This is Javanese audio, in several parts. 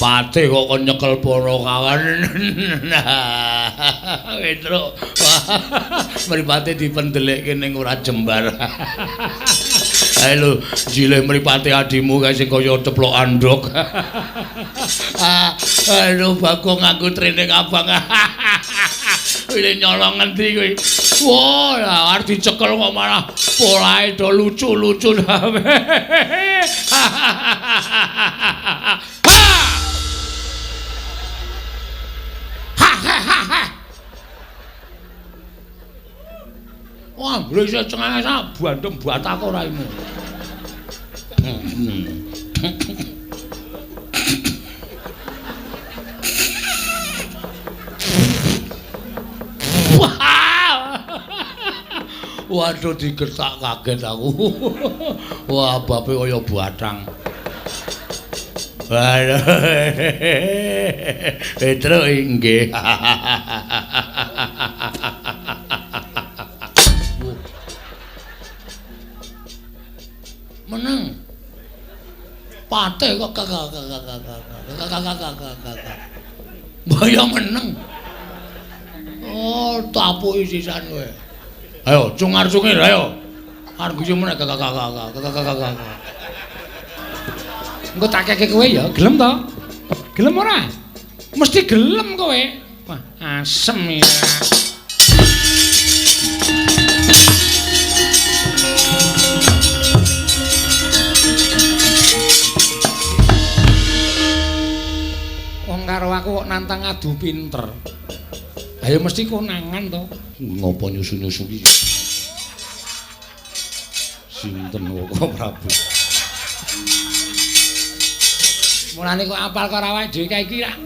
Pate kok kon nyekel ponokawan. Petruk. Mripate dipendelekke ning ora jembar. Ayo lho, jilih mripate adimu kae sing kaya ceplok andhok. Aduh, Bagong nganggo training abang. Wile nyolong ngendi kuwi? Wah, arep dicekel kok malah polahe do lucu-lucu. Wah, mbrese cengenges bandem batako raimu. Waduh, digertak kaget aku. Wah, bape kaya batang. Waduh. Petruk inggih. Meneng. Pate kok kakak. Mbaya meneng. Oh, tapuki sisan kowe. Ayo, cungar-cungir ayo. Arep guyu meneh kakak. Engko tak keke kowe ya, gelem to? Gelem ora? Mesti gelem kowe. Wah, asem ya. Wong karo aku kok nantang adu pinter. Ayo mesti konangan to. Ngopo nyusu-nyusu iki? Sinten kok Prabu? Mulane kok apal karo awake dhewe kae iki rak.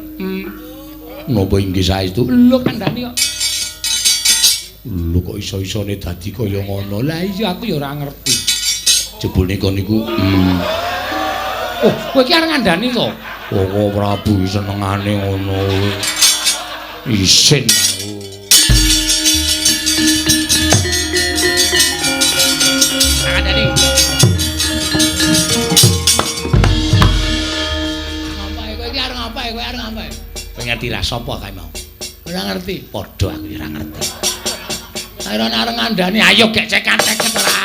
Napa inggih saestu? Lho kandhani kok. Lho kok iso-isone dadi kaya ngono? Lah iya aku ya ora ngerti. Jebule kon niku. Oh, kowe iki arep ngandani to? Kok Prabu senengane ngono. Isin aku. Ngandani. Ngapae kowe iki arep ngapae? Kowe arep ngapae? Kowe ngerti ra sapa kae mau? Ora ngerti. Padha aku ya ora ngerti. Ayo arep ngandani, ayo gek cekan-ceket ora.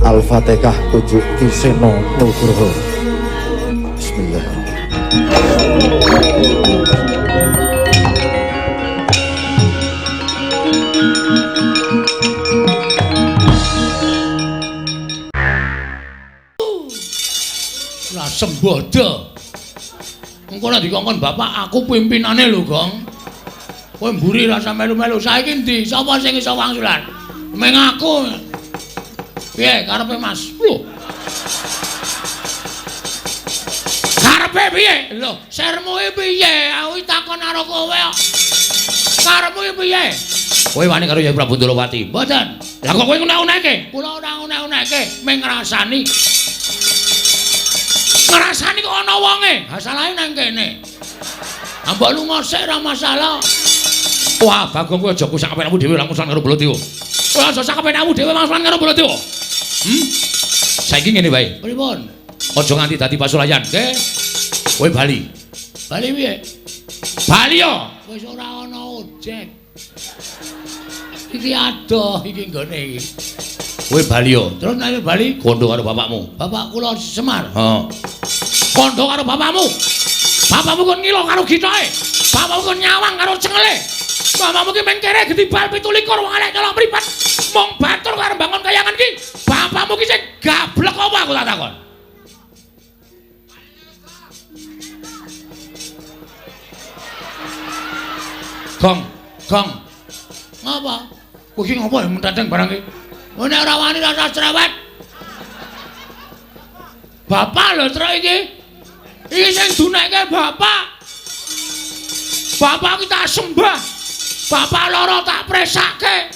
Al-Fatihah tujuh Ki Seno Nugroho. Bismillahirrahmanirrahim. Lah sembodo. Engko nek dikongkon bapak aku pimpinane lho, Gong. Kowe mburi rasa melu-melu. Saiki ndi? Sapa sing iso wangsulan? Meng aku. Piye karepe Mas? Lho. Karepe piye? Lho, sermu iki piye? Aku takon karo kowe kok. Karepmu iki piye? Kowe wani karo Yai Prabu Ndorowati? Mboten. Lah kok kowe ngunek-unekke? Kula ora ngunek-unekke, mung ngrasani. Ngrasani kok ana wonge. Ha salahe nang kene. Ha mbok lunga sik ora masalah. Wah, Bagong kowe aja kusak kepenakmu dhewe langsung karo Baladewa. Kowe aja sak kepenakmu dhewe langsung karo Baladewa. Saiki ngene wae. Pripun? Aja nganti dadi pasulayan, nggih. Kowe bali. Bali piye? Bali yo. Wis ora ana ojek. Iki adoh iki nggone iki. Kowe bali yo. Terus nek bali kondo karo bapakmu. Bapak kula Semar. Heeh. Kondo karo bapakmu. Bapakmu kon ngilo karo gitoke. Bapakmu kon nyawang karo cengele. Bapakmu ki mengkere getibal 27 wong elek nyolong mripat. Mung batur karo bangun kayangan ki. Bapakmu ki sing gablek apa aku tak takon. Gong, gong. Ngapa? Kowe iki ngopo menteteng barang iki? Oh nek ora wani rasa cerewet. Bapak lho truk iki. Iki sing dunekke bapak. Bapak ki tak sembah. Bapak loro tak presake.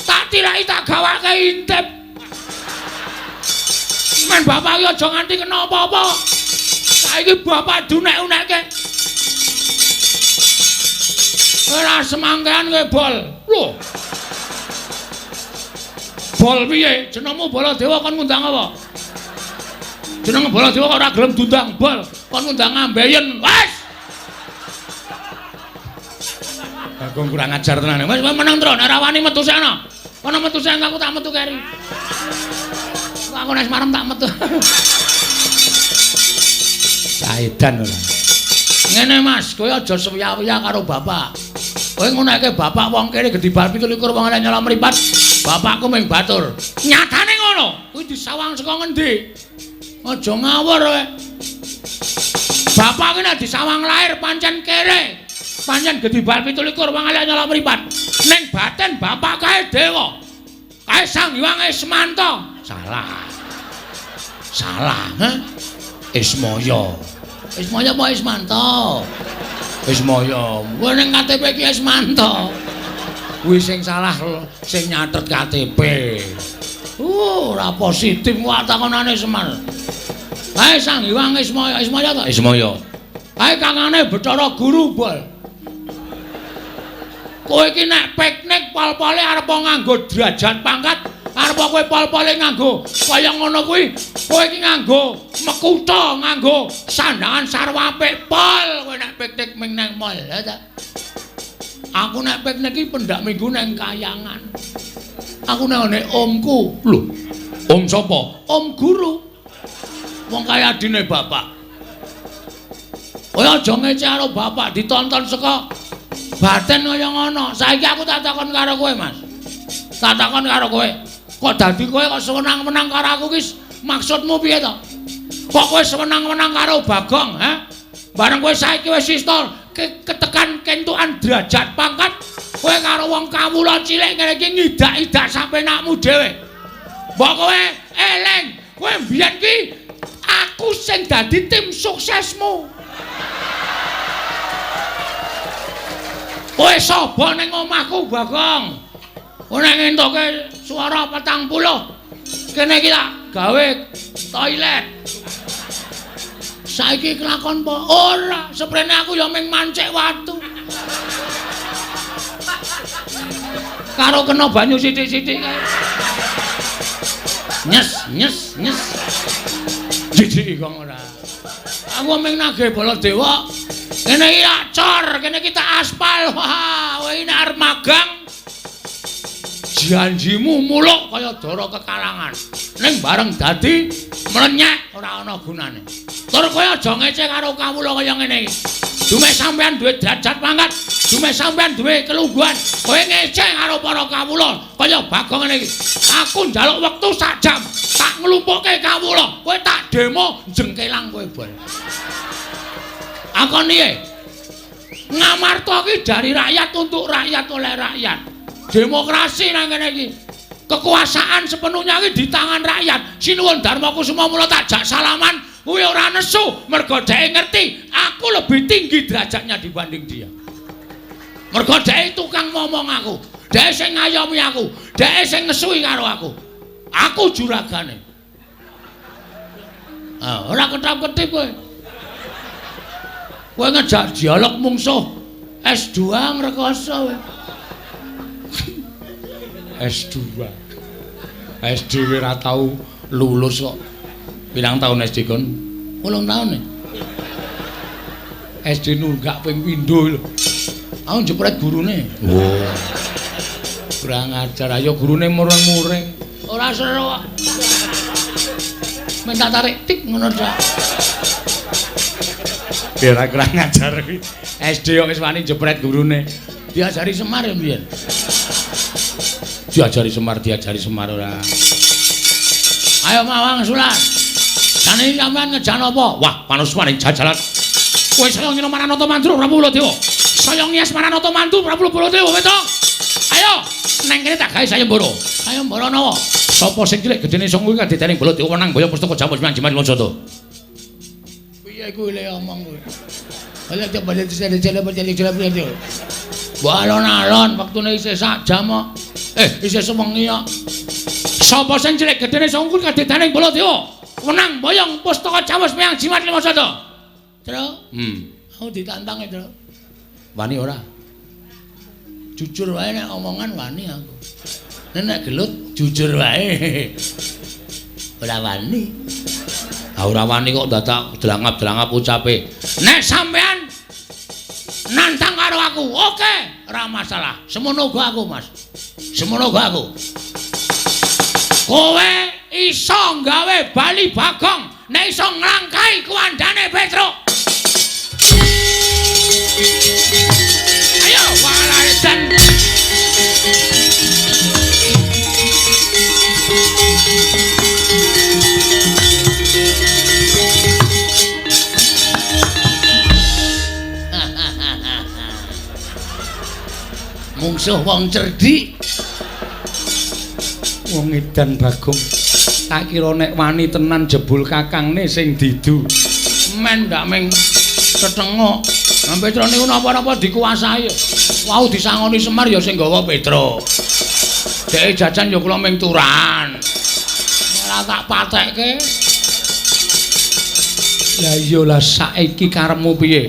Tak tilaki tak gawake intip. Men bapak iki aja nganti kena apa-apa. Saiki bapak dunek-unekke. Ora semangkean kowe bol. Lho. Bol piye? Jenengmu Baladewa kon ngundang apa? Jeneng Baladewa kok ora gelem diundang bol, kon ngundang ambeien. Wes. Bagong kurang ajar tenan. Wes meneng, Tru, nek ora wani metu sana. Kono metu sing aku tak metu keri. Aku nek marem tak metu. Saedan ora. Ngene Mas, kowe aja sewiya-wiya karo bapak. Kowe nguneke bapak wong kene gedhi bar 27 wong elek nyolong mripat. Bapakku ming batur. Nyatane ngono. Kuwi disawang saka ngendi? Aja ngawur kowe. Bapak ki nek disawang lahir pancen kere. Pancen gedhi bar 27 wong elek nyolong mripat. Ning batin bapak kae dewa. Kae Sang Hyang Ismanta. Salah. Salah, ha? Ismaya. Ismaya apa Ismanta? Ismaya. Kuwi ning KTP ki Ismanta. Kuwi sing salah sing nyatet KTP. Ora positif kok takonane Semar. Kae Sang Hyang Ismaya, Ismaya ta? Ismaya. Kae kangane Bathara Guru, Bol. Kowe iki nek piknik pol-pole arep nganggo derajat pangkat, arep kowe pol-pole nganggo kaya ngono kuwi, kowe iki nganggo mekutha, nganggo sandangan sarwa apik pol kowe nek piknik ming nang mall, ya ta? Aku nek piknik iki pendak minggu nang Kayangan. Aku nek ngene omku. Lho, om sapa? Om guru. Wong kaya adine bapak. Kowe aja ngece karo bapak, ditonton saka batin kaya ngono. Saiki aku tak takon karo kowe, Mas. Tak takon karo kowe. Kok dadi kowe kok sewenang-wenang karo aku ki maksudmu piye to? Kok kowe sewenang-wenang karo Bagong, ha? Bareng kowe saiki wis iso ketekan kentukan derajat pangkat, kowe karo wong kawula cilik ngene iki ngidak-idak sampenakmu dhewe. Mbok kowe eling, kowe mbiyen ki aku sing dadi tim suksesmu. Kowe sapa ning omahku, Bagong? Kowe nek ngentuke swara 40, kene iki tak gawe toilet. Saiki kelakon apa? Ora, seprene aku ya ming mancik watu. Karo kena banyu sithik-sithik kae. Nyes, nyes, nyes. Jijik kok ora. Aku ming nagih Baladewa. Kene iki tak cor, kene iki tak aspal. Wah, kowe iki nek arep magang janjimu muluk kaya dara kekalangan. Ning bareng dadi mlenyek ora ana gunane. Tur kowe aja ngece karo kawula kaya ngene iki. Dumeh sampean duwe derajat pangkat, dumeh sampean duwe kelungguhan, kowe ngece karo para kawula kaya Bagong ngene iki. Aku njaluk wektu sak jam, tak nglumpukke kawula, kowe tak demo jengkelang kowe, Bol. Akon piye? Ngamarta ki dari rakyat untuk rakyat oleh rakyat. Demokrasi nang kene iki. Kekuasaan sepenuhnya iki di tangan rakyat. Sinuwun Darma Kusuma mula tak jak salaman kuwi ora nesu, mergo dheke ngerti aku lebih tinggi derajatnya dibanding dia. Mergo dheke tukang ngomong aku, dheke sing ngayomi aku, dheke sing ngesui karo aku. Aku juragane. Ah, ora ketap-ketip kowe. Kowe ngejak dialog mungsuh S2 ngrekoso kowe. S2. SD ora tau lulus kok. Pirang taun SD kon? 8 taun e. SD nunggak ping pindho lho. Aku jepret gurune. Oh. Kurang ajar, ayo gurune mureng-mureng. Ora seru kok. Minta tarik tik ngono tok. Kira kurang ajar kuwi. SD kok wis wani jepret gurune. Diajari Semar ya mbiyen. Diajari Semar, diajari Semar ora. Ayo Mawang Sulan. Jane sampean ngejan apa? Wah, panuswane jajalan. Kowe saya ngene Maranata Mandru Prabu Baladewa. Saya ngias Maranata Mandru Prabu Baladewa, wetok. Ayo, neng kene tak gawe sayembara. Sayembara nawa? Sapa sing cilik gedene sanga kuwi kadidene Baladewa menang boyo pustaka jamus miang jimat Lojata. Piye kuwi le omong kuwi? Mbok alon-alon wektune isih sak jam kok. Isih sewengi kok. Sapa sing cilik gedene sanga kuwi kadidane Baladewa menang boyong pustaka jamus miang jimat Lojata. Tru, aku ditantang e, Tru. Wani ora? Jujur wae nek omongan wani aku. Nek gelut jujur wae. Ora wani. Ha ora wani kok dadak dlangap-dlangap ucape. Nek sampean nantang karo aku, oke, ora masalah. Semono uga aku, Mas. Semono uga aku. Kowe iso gawe bali Bagong nek iso nglangkai kuwandane Petruk. Ayo walaedan. Mungsuh wong cerdik. Wong edan Bagong. Tak kira nek wani tenan jebul kakangne sing didu. Men ndak ming tetengok. Nah, Petruk niku napa-napa dikuasai. Wau disangoni Semar ya sing gawa Petruk. Dheke jajan ya kula ming turan. Malah tak patekke. Lah iya lah saiki karepmu piye?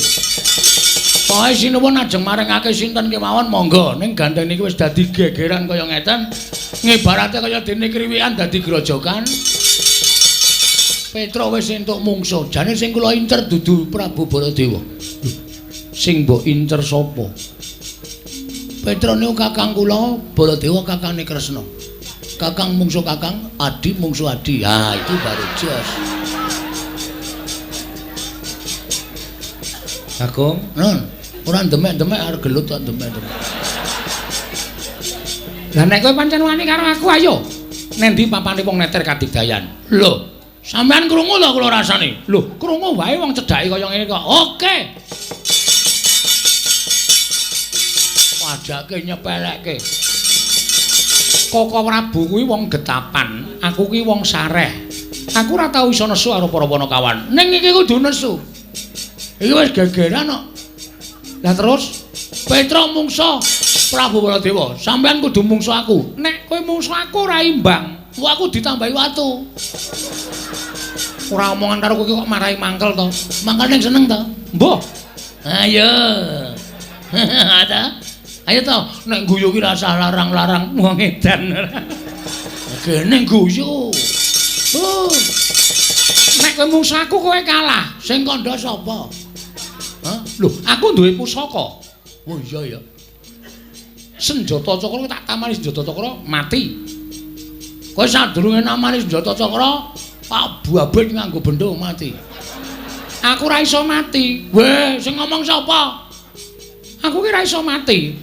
Pokoke sinuwun ajeng maringake sinten kemawon monggo. Ning gandeng niki wis dadi gegeran kaya ngeten. Ngibarate kaya dene kriwikan dadi grojokan. Petruk wis entuk mungsuh. Jane sing kula incer dudu Prabu Baladewa. Sing mbok incer sapa? Petruk niku kakang kula, Baladewa kakangne Kresna. Kakang mungsuh kakang, adi mungsuh adi. Ha, itu baru jos. Bagong, nun, ora demek-demek arep gelut kok demek-demek. Lah nek kowe pancen wani karo aku ayo. Nendi papane wong neter kadigdayan? Lho, sampean krungu to kula rasane? Lho, krungu wae wong cedhake kaya ngene kok. Oke. Wajake nyepelekke. Koko Prabu kuwi wong getapan, aku kuwi wong sareh. Aku ora tau iso nesu karo para panakawan. Ning iki kudu nesu. Iki wis gegeran kok. Lah terus Petruk mungsuh Prabu Baladewa, sampean kudu mungsuh aku. Nek kowe mungsuh aku ora imbang. Wah, aku ditambahi watu. Ora omongan karo kowe kok marahi mangkel to. Mangkel ning seneng to? Mbuh. Ayo. Ada. Ayo to, nek guyu ki rasah larang-larang wong edan. Kene guyu. Oh. Nek kowe mungsuh aku kowe kalah. Sing kandha sapa? Hah? Lho, aku duwe pusaka. Oh iya ya. Senjata cakra tak tamani senjata cakra mati. Kowe sadurunge namani senjata cakra, Pak Babit nganggo bendho mati. Aku ora iso mati. Weh, sing ngomong sapa? Aku ki ora iso mati.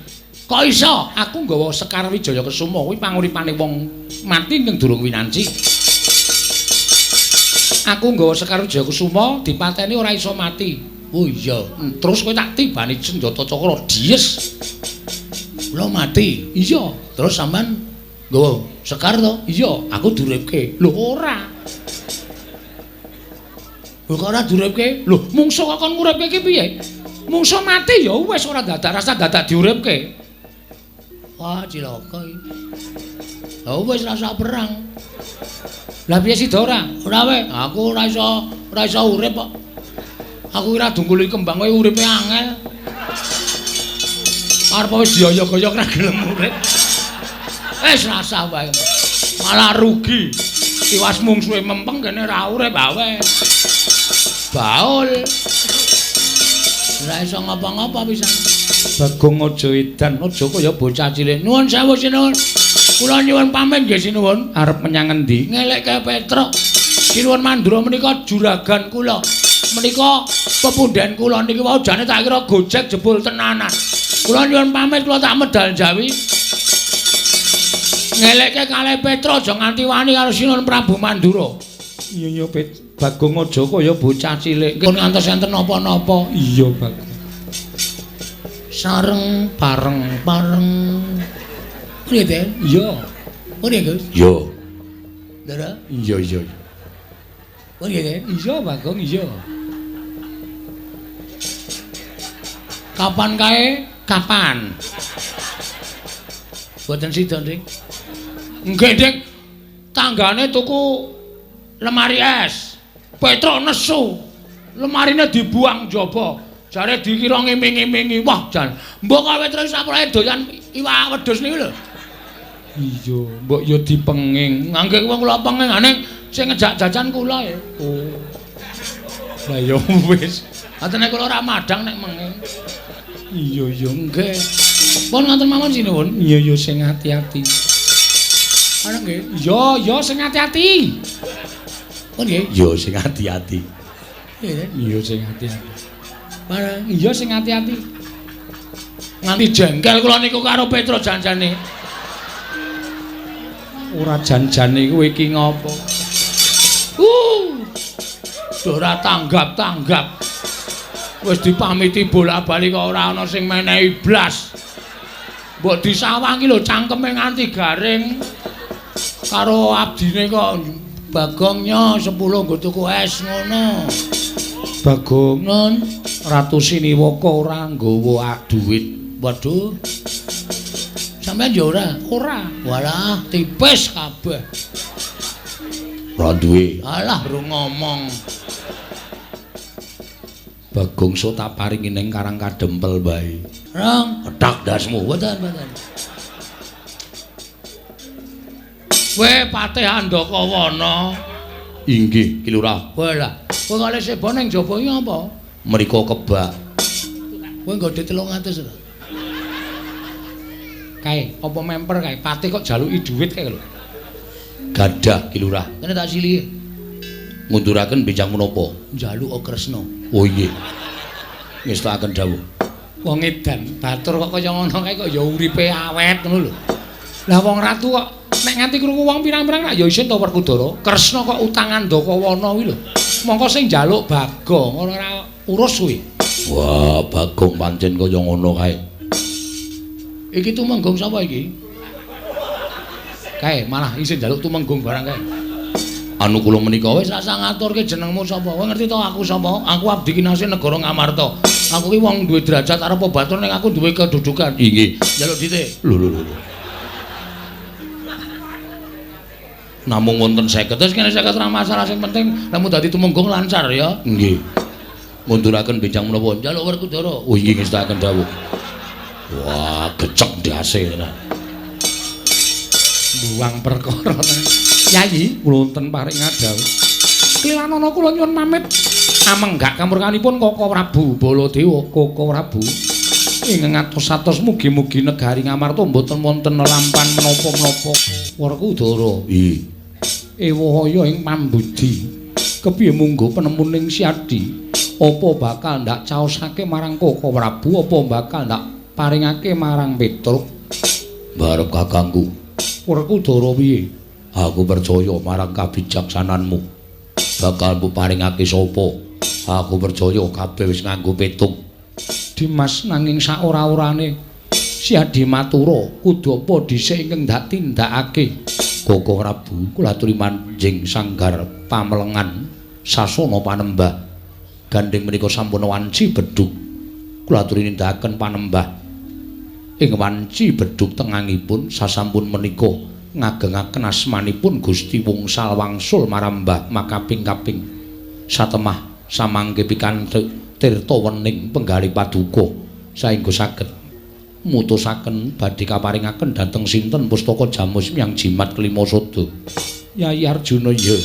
Kok iso? Aku nggawa Sekar Wijaya Kesuma kuwi panguripane wong mati ning durung winanci. Aku nggawa Sekar Wijaya Kesuma dipateni ora iso mati. Oh iya, terus kowe tak tibani senjata cakra dies. Kula mati. Iya, terus sampean nggawa sekar to? Iya, aku duripke. Lho ora. Lho kok ora duripke? Lho, mungsuh kok kon nguripke ki piye? Mungsuh mati ya wis ora dadak rasa dadak diuripke. Wah, cilaka iki. Lah wis rasa perang. Lah piye sida ora? Ora weh, aku ora iso urip kok. Aku ora dungkuli kembang kowe uripe angel. Arep wis dioyok-oyok ora gelem urip. Wis rasah wae. Malah rugi. Tiwas mungsuhe mempeng kene ora urip awe. Baul. Ora iso ngapa-ngapa pisan. Bagong aja edan, aja kaya bocah cilik. Nuwun sewu sinuwun. Kula nyuwun pamit nggih sinuwun. Arep menyang endi? Ngelekke Petruk. Sinuwun Mandura menika juragan kula. Menika pepundhen kula niki wau jane tak kira gojek jebul tenanan. Kula nyuwun pamit kula tak medal Jawi. Ngelekke kalih Petruk aja nganti wani karo Sinuwun Prabu Mandura. Iya iya Bagong aja kaya bocah cilik. Pun ngantos enten napa-napa. Iya Bagong. Sareng pareng pareng. Piye, Den? Iya. Piye, Gus? Iya. Ndara? Iya iya. Piye, Den? Iya Bagong iya. Kapan kae? Kapan? Mboten sida, Dik. Nggih, Dik. Tanggane tuku lemari es. Petruk nesu. Lemarine dibuang njaba. Jare dikira ngiming-imingi. Wah, jan. Mbok kok Petruk sapurae doyan iwak wedhus niku lho. Iya, mbok yo dipenging. Ngangge wong kula penging ning sing ngejak jajan kula ya. Oh. Lah ya wis. Atene kula ora madhang nek menging. Iya iya nggih. Pun ngoten mawon sinuwun. Iya iya sing ati-ati. Ana nggih. Iya iya sing ati-ati. Pun nggih. Iya sing ati-ati. Iya sing ati-ati. Barang iya sing ati-ati. Nganti jengkel kula niku karo Petro janjane. Ora janjane kowe iki ngopo? Ora tanggap-tanggap. Wis dipamiti bola-bali kok ora ana sing menehi blas. Mbok disawangi lho cangkeme nganti garing. Karo abdine kok Bagongnya 10 nggo tuku es ngono. Bagong nun Ratu Siniwaka ora nggawa duit. Waduh. Sampeyan ya ora? Ora. Walah, tipis kabeh. Ora duwe. Alah, ro ngomong. Bagong so tak paringi ning Karang Kadempel bae. Rong, petak dasmu. Mboten, mboten. Kowe Patih Andakawana. Inggih, Ki Lurah. Walah, kowe kale seba ning jaba iki apa? Mriko kebak. Kowe nggo 300 ora? Kae, apa memper kae? Patih kok jaluki dhuwit kae lho. Gadah Ki Lurah. Kene tak silihi. Ngunduraken benjang menapa? Njaluk Kresna. Oh inggih. Ngestakaken dawuh. Wong edan, batur kok kaya ngono kae kok ya uripe awet ngono lho. Lah wong ratu kok nek nganti krungu wong pirang-pirang lak ya isin to Werkudara. Kresna kok utang Andakawana kuwi lho. Mongko sing njaluk Bagong ora urus kuwi. Wah, Bagong pancen kaya ngono kae. Iki tumenggung sapa iki? Kae malah isin njaluk tumenggung barang kae. Anu kula menika wis rasa ngaturke jenengmu sapa? Kowe ngerti to aku sapa? Aku abdi kinasih negara Ngamarta. Aku ki wong duwe derajat arep batur ning aku duwe kedudukan. Inggih. Njaluk dhite. Lho lho lho. Namung wonten 50. Terus kene 50 ora masalah, sing penting lemu dadi tumenggung lancar ya. Nggih. Ngunduraken benjang menapa? Njaluk Werkudara. Oh inggih ngestakaken dawuh. Wah, gecek ndase tenan. Buang perkara tenan. Yayi, kula wonten paring ngadhawuh. Klilanana kula nyuwun pamit. Amenggak kamurkanipun Koko Prabu Baladewa, Koko Prabu. Ingkang atos-atos mugi-mugi negari Ngamarta mboten wonten nelampan menapa-menapa. Werkudara. Nggih. Ewahaya ing pambudi. Kepiye munggo penemuning Siadi? Apa bakal ndak caosake marang Koko Prabu apa bakal ndak paringake marang Petruk? Barep kakangku. Werkudara piye? Aku percaya marang kabijaksananmu. Bakal mbok paringake sapa? Aku percaya kabeh wis nganggo petung. Dimas nanging saora-orane Siadi matura kudu apa dhisik ingkang ndak tindakake. Koko Prabu kula aturi manjing sanggar pamelengan sasana panembah. Gandeng menika sampun wanci bedhug. Kula aturi nindakaken panembah. Ing wanci bedhug tengangipun sasampun menika ngagengaken asmanipun Gusti Wungsal wangsul marambah makaping-kaping. Satemah samangke pikantuk tirta wening penggalih paduka saengga saged mutusaken badhe kaparingaken dhateng sinten pustaka jamus miang jimat kelima sada. Yayi Arjuna ya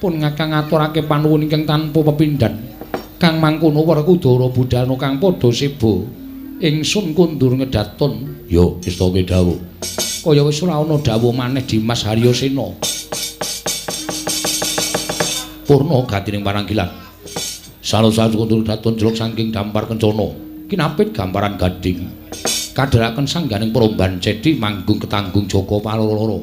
pun ngakang ngaturake panuwun ingkang tanpa pepindhan. Kang mangkono Werkudara budalna kang padha seba. Ingsun kundur ngedaton. Yo estake dawuh. Kaya wis ora ana dawuh maneh Dimas Haryasena. Purna gatining paranggilan. Salo-salo kundur daton jeluk saking dampar kencana. Kinapit gamparan gading. Kadheraken sangganing peromban cedi manggung ketanggung Joko Paloro.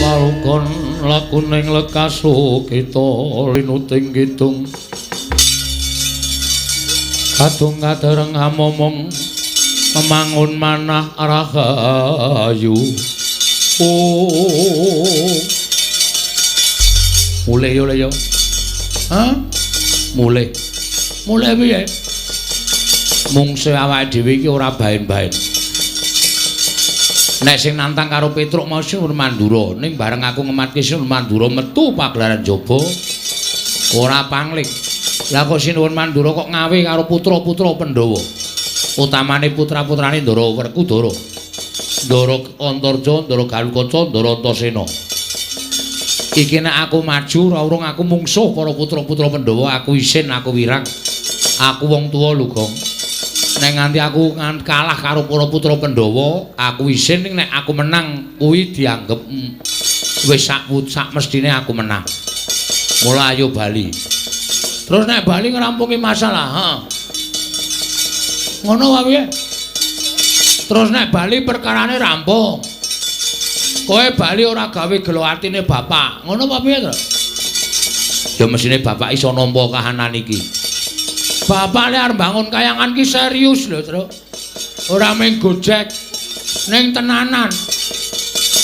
Palukon lakuning lekaso kita linuting kidung. Kadung kadereng amomong memangun manah rahayu. Oh. Mulih yo le yo. Hah? Mulih. Mulih piye? Mungsuh awake dhewe iki ora baen-baen. Nek sing nantang karo Petruk mau Sinuwun Mandura, ning bareng aku ngematke Sinuwun Mandura metu pagelaran jaba ora pangling. Lah kok Sinuwun Mandura kok ngawe karo putra-putra Pandhawa. Utamane putra-putrane Ndara Werkudara. Ndara Antarja, Ndara Garukaca, Ndara Antasena. Iki nek aku maju ora urung aku mungsuh para putra-putra Pandhawa, aku isin, aku wirang. Aku wong tuwa lho, Gong. Nek nganti aku kalah karo para putra Pandhawa, aku isin, ning nek aku menang kuwi dianggep wis sak mestine aku menang. Mula ayo bali. Terus nek bali ngrampungi masalah, heeh. Ngono wae piye? Terus nek bali perkarane rampung. Kowe bali ora gawe gelo atine bapak. Ngono apa piye, Tru? Ya mesine bapak iso nampa kahanan iki. Bapak lek arep bangun kayangan ki serius lho, Tru. Ora mung gojek ning tenanan.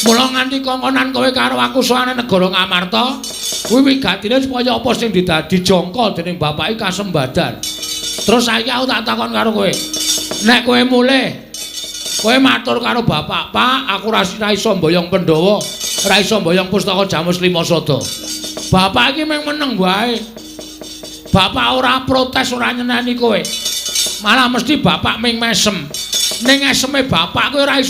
Mula nganti kongkonan kowe karo aku sowane negara Ngamarta, kuwi wigatine supaya apa sing didadi jangka dening bapak iki kasembadan. Terus saiki aku tak takon karo kowe. Nek kowe mulih, kowe matur karo bapak, "Pak, aku ora iso mboyong Pandhawa, ora iso mboyong pustaka Jamus Lima Sada." Bapak iki mung meneng wae. Bapak ora protes, ora nyeneni kowe. Malah mesti bapak ming mesem. Ning eseme bapak kowe ora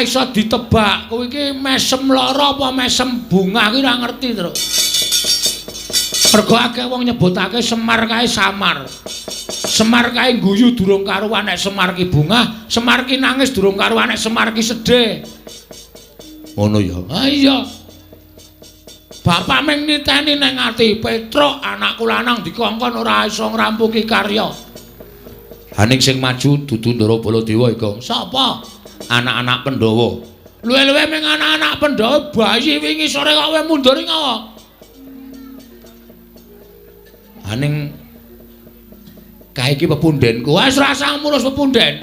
iso ditebak. Kowe iki mesem lara apa mesem bungah kuwi ora ngerti, Tru. Mergo akeh wong nyebutake Semar kae samar. Semar kae guyu durung karuan nek Semar ki bungah, Semar ki nangis durung karuan nek Semar ki sedih. Ngono ya. Ha iya. Bapak ming niteni ning ati, Petruk anakku lanang dikongkon ora iso ngrampungi karya. Ha ning sing maju dudu Ndara Baladewa, Gong. Sapa? Anak-anak Pandhawa. Luwe-luwe ming anak-anak Pandhawa bayi wingi sore kok kowe mundur ngawa. Ha ning kae iki pepundhenku. Wis ora usah ngurus pepunden.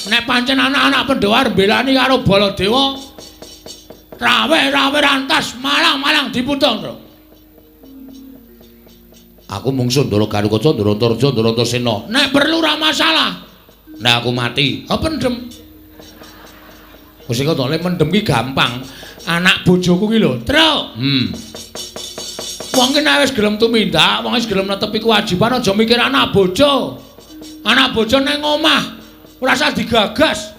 Nek pancen anak-anak Pandhawa arep mbelani karo Baladewa, rawe-rawe rantas malang-malang diputung, Tru. Aku mungsuh Ndara Garukaca, Ndara Antarja, Ndara Antasena. Nek perlu ora masalah. Nek aku mati, ha pendem. Wis kok le mendem ki gampang. Anak bojoku ki lho, Tru. Wong ki nek wis gelem tumindak, wong wis gelem netepi kewajiban aja mikir anak bojo. Anak bojo nang omah ora usah digagas.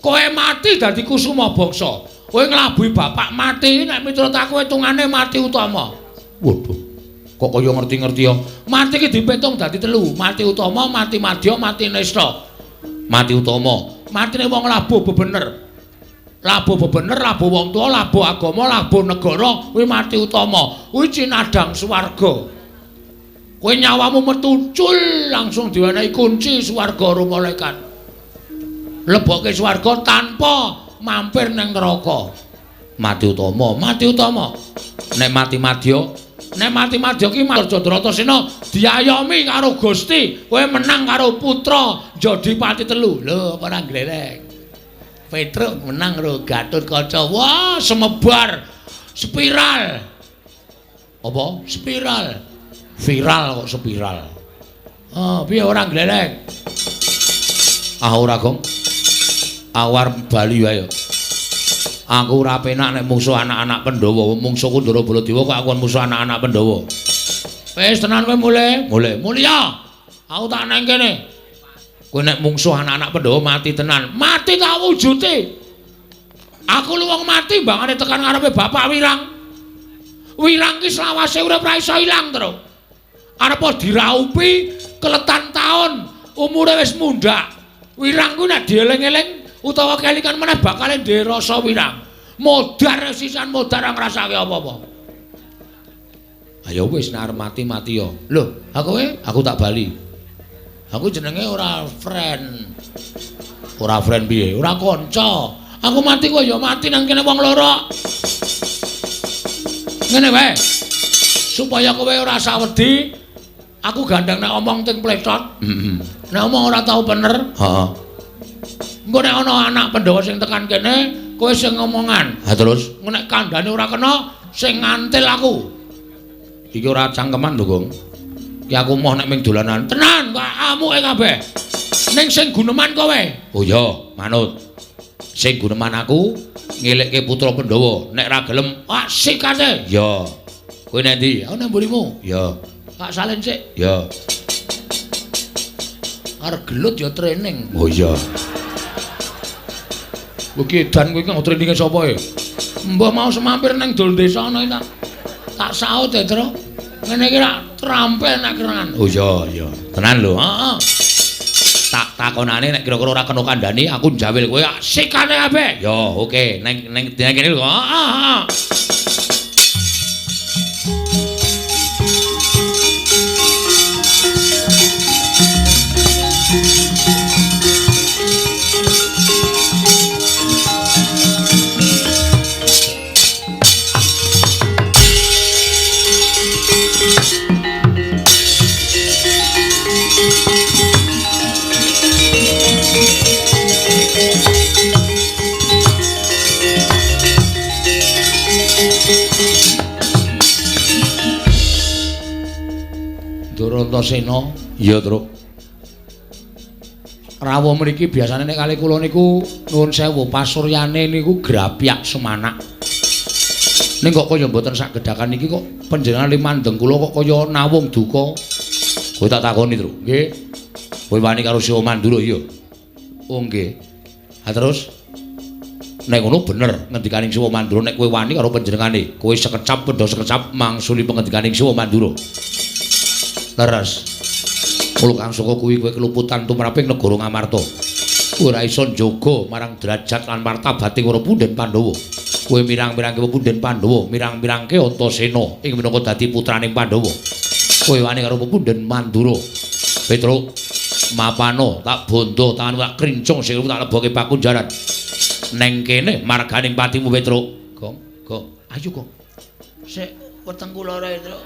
Kowe mati dadi kusuma bangsa. Kowe nglabuhi bapak mati nek miturut aku hitungane mati utama. Waduh. Kok kaya ngerti-ngerti ya. Mati ki dipitung dadi telu, mati utama, mati madya, mati nista. Mati utama, matine wong labuh bebener. Labuh bebener, labuh wong tuwa, labuh agama, labuh negara, kuwi mati utama. Kuwi cinadhang swarga. Kowe nyawamu metu cul langsung diwenehi kunci swarga karo malaikat. Lebokke swarga tanpa mampir ning neraka. Mati utama, mati utama. Nek mati madya, nek mati madya ki Arjuna diayomi karo Gusti, kowe menang karo putra Jodipati telu. Lho, apa ora glereng? Petruk menang karo Gatotkaca. Wah, semebar spiral. Apa? Spiral. Viral kok spiral. Ah, piye ora glereng? Ah ora, Gong. Awar bali wae. Aku ora penak nek mungsuh anak-anak Pandhawa. Mungsuhku Ndara Baladewa kok aku mungsuh anak-anak Pandhawa. Wis tenan kowe mulih. Mulih. Mulya. Aku tak nang kene. Kowe nek mungsuh anak-anak Pandhawa mati tenan. Mati tak wujude. Aku lu wong mati mbangane tekan ngarepe Bapak Wirang. Wirang ki selawase urip ora iso ilang, Tru. Arep diraupi keletan taun, umure wis mundhak. Wirang ku nek dieling-eling utawa kelingan meneh bakale ndek rasa wirang. Modar sisan modar ora ngrasake apa-apa. Ayo wis nek arep mati-mati ya. Lho, aku kowe, aku tak bali. Aku jenenge ora friend. Ora friend piye? Ora kanca. Aku mati kowe ya mati nang kene wong loro. Ngene wae. Supaya kowe ora usah wedi, aku gandeng nek omong ting pletot. Heeh. Nek omong ora tau bener. Heeh. Engko nek ana anak Pandhawa sing tekan kene, kowe sing ngomongan. Ha terus, engko nek kandhane ora kena, sing ngantil aku. Iki ora cangkeman lho, Gong. Ki aku moh nek ming dolanan. Tenan, kok amuke kabeh. Ning sing guneman kowe. Oh iya, manut. Sing guneman aku ngelekke putra Pandhawa. Nek ra gelem, wah sikate. Ya. Kowe nek ndi? Aku nang mburimu. Ya. Tak salin sik. Ya. Arep gelut ya training. Oh iya. Kowe iki edan kowe iki traininge sapa e? Mbah mau semampir ning dol desa ana iki tak saut e, Tru. Ngene iki rak terampil nek kerangan. Oh iya, iya. Tenan lho. Heeh. Tak takonane nek kira-kira ora kena kandhani aku njawil kowe sikane kabeh. Ya, oke. Neng neng kene lho. Heeh, heeh. Antasena. Iya, Truk. Rawuh mriki biasane nek kali kula niku nuwun sewu pasuryane niku grapyak semanak. Ning kok kaya mboten sak gedhakan iki kok panjenengan limandeng kula kok kaya nawung duka. Kowe tak takoni, Truk. Nggih. Kowe wani karo Siwa Mandura iya? Oh nggih. Ha terus nek ngono bener ngendikaning Siwa Mandura nek kowe wani karo panjenengane, kowe sekecap pendha sekecap mangsuli pengendikaning Siwa Mandura. Leres. Mula kang saka kuwi kowe keluputan tumraping negara Ngamarta. Kowe ora iso njaga marang derajat lan martabating para punden Pandhawa. Kowe mirang-mirangke punden Pandhawa, mirang-mirangke Antasena ing minangka dadi putraning Pandhawa. Kowe wani karo punden Mandura. Petruk, mapano tak bondo tanganmu tak krincung sikilmu tak leboke pakunjaran. Neng kene marganing patimu Petruk. Gong, gong. Ayo gong. Sik wetengku lara, Petruk.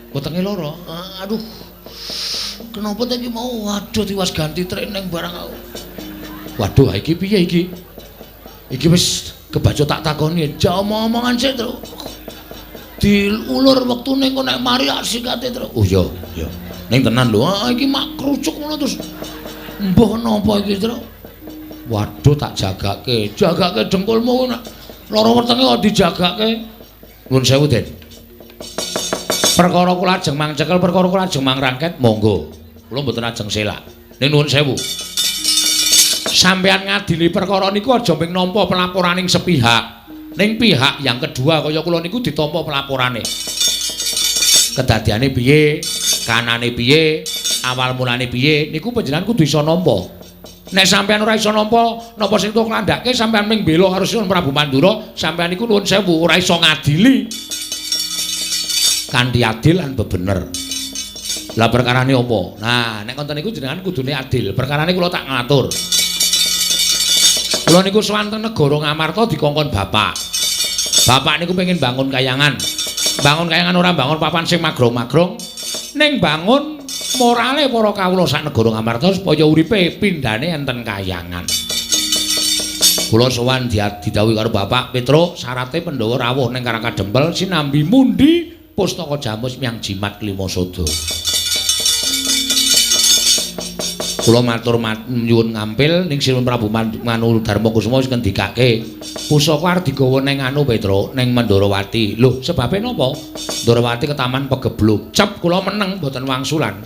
Wetenge lara. Aduh. Kenapa ta iki mau? Waduh tiwas ganti training barang aku. Waduh, iki piye iki? Iki wis kebaca tak takoni. Ja omong-omongan sik, Truk. Diulur wektune engko nek mari sikate, Truk. Oh iya, iya. Ning tenan lho. Ah iki mak krucuk ngono terus. Mbah napa iki, Truk? Waduh tak jagake. Jagake dengkulmu nek lara wetenge kok dijagake. Nuwun sewu, Den. Perkara kula ajeng mangcekel, perkara kula ajeng mangrangket, monggo. Kula mboten ajeng selak. Ning nuwun sewu. Sampeyan ngadili perkara niku aja mung nampa pelaporaning sepihak. Ning pihak yang kedua kaya kula niku ditampa pelaporane. Kedadiane piye, kanane piye, awal mulane piye, niku panjenengan kudu iso nampa. Nek sampeyan ora iso nampa, napa sing tok nglandhake sampeyan mung bela karo Sinuwun Prabu Mandura, sampeyan niku nuwun sewu ora iso ngadili kanthi adil lan bebener. Lah perkarane apa? Nah, nek konten niku jenengan kudune adil. Perkarane kula tak ngatur. Kula niku sowan teng negara Ngamarta dikongkon bapak. Bapak niku pengen bangun kayangan. Bangun kayangan ora bangun papan sing magrong-magrong, ning bangun morale para kawula sak negara Ngamarta supaya uripe pindhane enten kayangan. Kula sowan didhawuhi karo bapak Petruk, syarate Pandhawa rawuh ning Karang Kadempel sinambi mundi pustaka jamus miang jimat Klimasada. Kula matur nyuwun ngampil ning Sinuwun Prabu Manu Darma Kusuma wis ngendikake pusaka arep digawa ning anu Petruk, ning Mandrawati. Lho, sebabe napa? Ndrawati ketaman pegebluk. Cep kula meneng mboten wangsulan.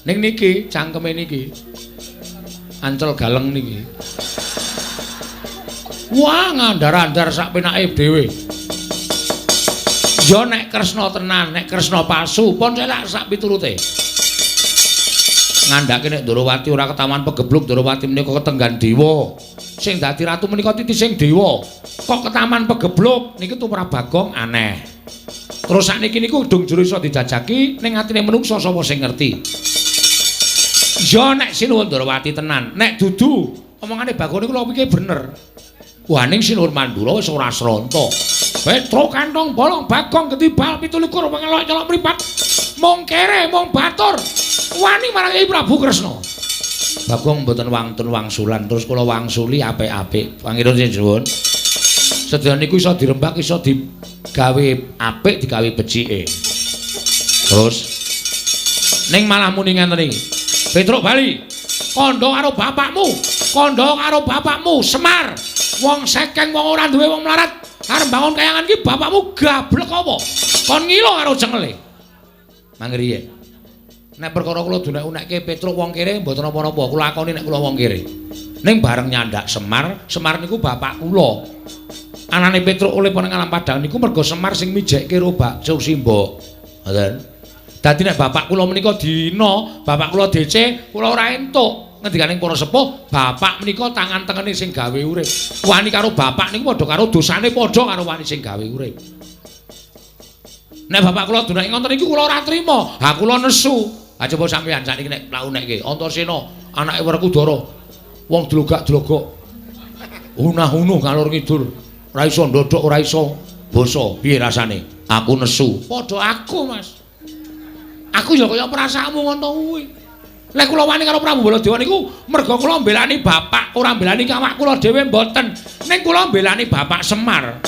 Ning niki cangkeme niki. Ancel galeng niki. Wah, ngandar-andar sak penake dhewe. Ya nek Kresna tenan, nek Kresna palsu, pun selak sak piturute. Ngandhake nek Ndrawati ora ketaman pegebluk, Ndrawati menika ketenggan dewa. Sing dadi ratu menika titising dewa. Kok ketaman pegebluk niki tumrap Bagong aneh. Terus sakniki niku gedung jero iso dijajaki ning atine menungsa sapa sing ngerti. Ya nek Sinuwun Ndrawati tenan, nek dudu omongane Bagong niku lho pikir bener. Wah ning Sinuwun Mandura wis ora sronta. Petruk kantong bolong Bagong ketibal 27 pengelok nyelok mripat. Mung kere mung batur. Wani marang Kyai Prabu Kresna. Bagong mboten wantun wangsulan, terus kula wangsuli apik-apik. Pangeran nyuwun. Sedaya niku iso dirembak, iso digawe apik, digawe becike. Terus ning malah muni ngenten iki. Petruk bali. Kandha karo bapakmu, kandha karo bapakmu Semar. Wong sekeng wong ora duwe wong melarat. Arep bangun kayangan iki bapakmu gablek apa? Kon ngilo karo cengele. Mangriye. Nek perkara kula dunek-unekke Petruk wong kere mboten napa-napa, kula lakoni nek kula wong kere. Ning bareng nyandak Semar, Semar niku bapak kula. Anane Petruk oleh nang alam padang niku mergo Semar sing mijekke ro Bak Sursimba. Ngoten. Dadi nek bapak kula menika dina, bapak kula DC, kula ora entuk. Ngendikaning para sepuh, bapak menika tangan tengene sing gawe urip. Wani karo bapak niku padha karo dosane padha karo wani sing gawe urip. Nek bapak kula dunake ngoten niku kula ora trima. Ha kula nesu. Ha coba sampeyan sakniki nek mlaku-nekke Antasena anake Werkudara. Wong dlogak-dlogok. Unah-unuh ngalor ngidul. Ora iso ndodhok, ora iso basa. Piye rasane? Aku nesu. Padha aku, Mas. Aku ya kaya perasaanmu ngono kuwi. Lek kula wani karo Prabu Baladewa niku merga kula mbelani bapak, ora mbelani awak kula dhewe mboten. Ning kula mbelani bapak Semar.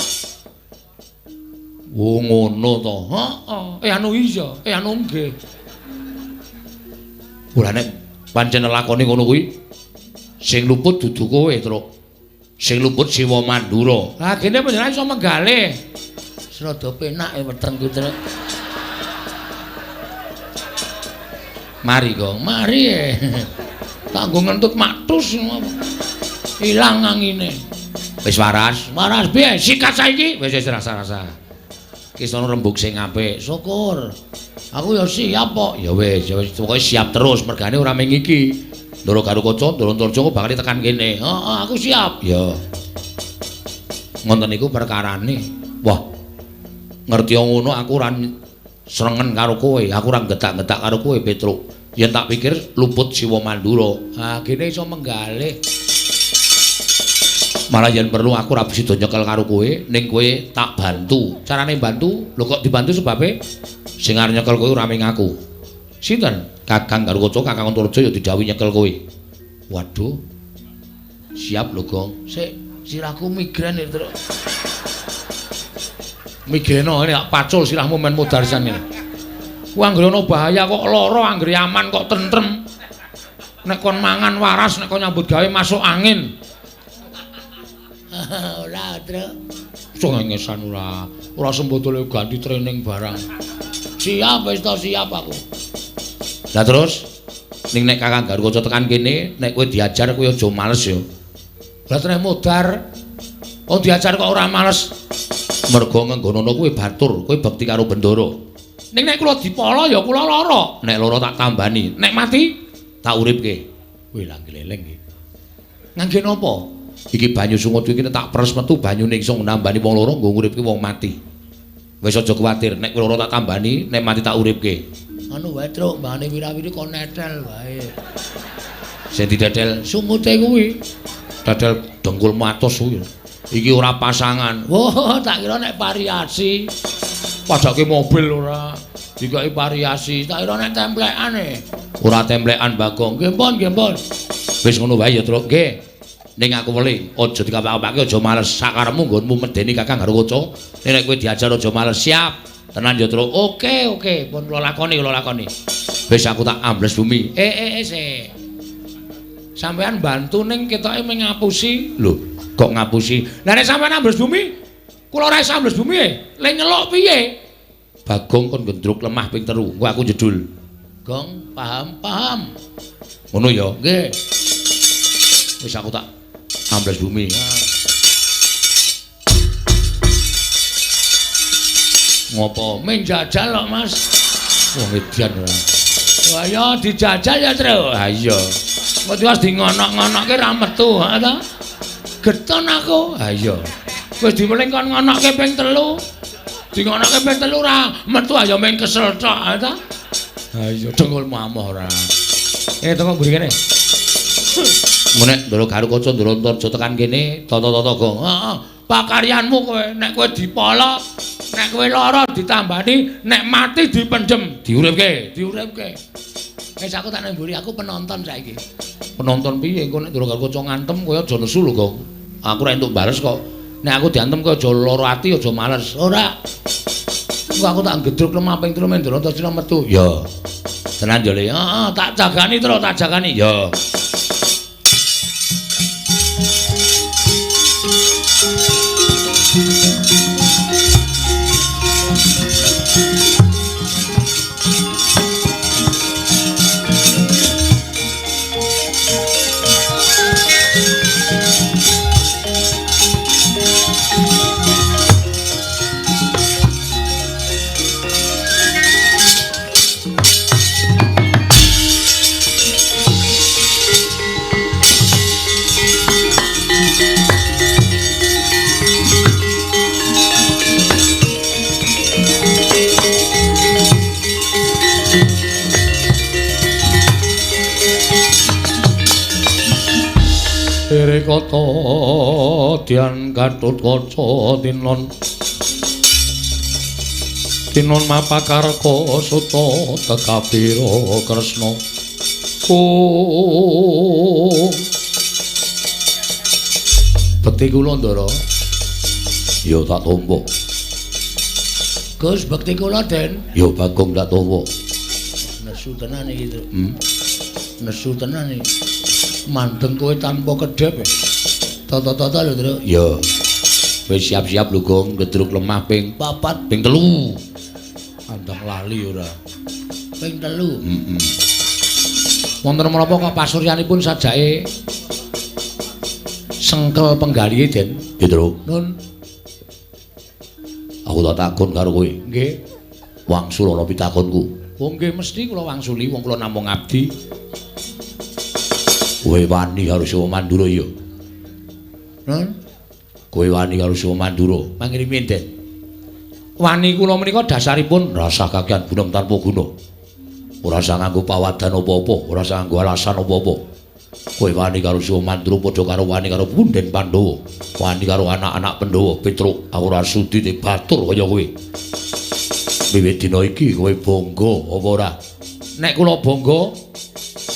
Oh ngono to. Heeh. Anu iya, anu nggih. Ora nek pancen lakone ngono kuwi sing luput dudu kowe, Truk. Sing luput Siwa Mandura. Lah kene panjenengan iso menggalih. Rada penak wetengku, Truk. Mari, Gong. Mari. Tak nggo ngentut maktus ilang angine. Wis waras. Waras piye? Sikat saiki. Wis wis rasa-rasa. Ki sono rembug sing apik. Syukur. Aku ya siap kok. Ya wis, ya wis pokoke siap terus mergane ora mung iki. Ndoro Garukaca, Ndoro Antarja bakal tekan kene. Heeh, aku siap. Ya. Ngoten niku perkarane. Wah. Ngerti ngono aku ora srengen karo kowe, aku ora getak-getak karo kowe, Petruk. Yen tak pikir luput Siwa Mandura. Ha, kene iso menggalih. Malah yen perlu aku ora sida nyekel karo kowe, ning kowe tak bantu. Carane bantu? Lho kok dibantu sebabe? Sing arep nyekel kowe ora mung aku. Sinten? Kakang Garukaca, Kakang Antarja ya didhawuhi nyekel kowe. Waduh. Siap lho, Gong. Sik, sirahku migrain iki, Truk. Migreno ini pacul sirahmu men modar sisan ngene. Ku anggere ana bahaya kok lara, anggere aman kok tentrem. Nek kon mangan waras, nek kon nyambut gawe masuk angin. Ora, Truk. Cengengesan ora. Ora sembodole ganti training barang. Siap wis to, siap aku. Lah terus ning nek Kakang Garukaca tekan kene, nek kowe diajar kowe aja males ya. Lah treh modar. Oh diajar kok ora males. Mergo ngenggonono kowe batur, kowe bekti karo Bendara. Ning nek kula dipala ya kula lara. Nek lara tak tambani, nek mati tak uripke. Wih lah gleleng iki. Ngangge napa? Iki banyu sungut iki tak peres metu banyune iso nambani wong loro nggo nguripke wong mati. Wis aja kuwatir, nek kowe lara tak tambani, nek mati tak uripke. Anu wae, Truk, mbane wirawiri kon netel wae. Sing didedel sungute kuwi. Dedel dengkul matos kuwi. Iki ora pasangan. Wah, tak kira nek variasi. Padake mobil ora. Dikai variasi, tak kira nek templekan e. Ora templekan, Bagong. Nggih pun, nggih pun. Wis ngono wae ya, Truk. Nggih. Ning aku weling, aja dikapak-kapake, aja males. Sakarepmu nggonmu medeni Kakang Garukaca. Nek kowe diajar aja males. Siap. Tenan ya, Truk. Oke, oke. Pun kula lakoni, kula lakoni. Wis aku tak ambles bumi. Sik. Sampeyan bantu ning ketoke mung ngapusi. Lho, kok ngapusi? Lah nek sampeyan ambles bumi, kula ora iso ambles bumi e. Le nyeluk piye? Bagong kon gendruk lemah ping 3. Engko aku jedul. Gong, paham, paham. Ngono ya? Nggih. Wis aku tak ambles bumi. Ngopo? Men jajal kok, Mas. Wong edan ora. Wah ya dijajal ya, Truk. Ha iya. Kok tiwas di ngonok-ngonokke ra metu, ha ta? Geton aku. Ha iya. Wis diweling kon ngonokke ping 3. Dingonokke ping 3 ora metu ayo meng kesel tok, ha ta? Ha iya dengkulmu amoh ora. Tengok mburi kene. Nek Ndoro Garukaca Ndoro Antarja tekan kene, tata-tata gong. Heeh. Pakaryanmu kowe nek kowe dipala, nek kowe lara ditambani, nek mati dipendhem, diuripke, diuripke. Wis aku tak nang mburi, aku penonton saiki. Penonton piye engko nek Ndoro Garukaca ngantem kowe aja nesu lho, Gong. Aku ora entuk bales kok. Nek aku diantem kowe aja lara ati, aja males. Ora. Engko aku tak gedruk lemah ping 3 men Ndoro Antarja metu. Ya. Tenan yo, Le. Heeh, tak jagani terus, tak jagani. Ya. Tere kata dian Gatotkaca tinon tinon mapakarka suta tekabira Kresna. Oh. Bekti kula Ndara. Ya tak tampa. Gus, bekti kula Den. Ya Bagong tak tampa. Nesu tenan iki, Truk. Nesu tenan iki. Mandeng kowe tanpa kedhep. Tata-tata lho, Truk. Ya. Wis siap-siap lho, Gong, gedruk lemah ping 4, ping 3. Andang lali ora. Ping 3. Heeh. Wonten menapa kok pasuryanipun sajake sengkel penggalihe, Den? Ya, Truk. Nun. Aku tak takon karo kowe. Nggih. Wangsul ana pitakonku. Oh nggih, mesti kula wangsuli wong kula namung abdi. Kowe wani karo Siwa Mandura ya? Nun. Kowe wani karo Siwa Mandura? Mangirimi, Den. Wani kula menika dasaripun rasah kakean bunem tanpa guna. Ora usah nganggo pawadan apa-apa, ora usah nganggo alasan apa-apa. Kowe wani karo Siwa Mandura padha karo wani karo punden Pandhawa, wani karo anak-anak Pandhawa. Petruk, aku ora sudi dibatur kaya kowe. Wiwit dina iki kowe bangga apa ora? Nek kula bangga,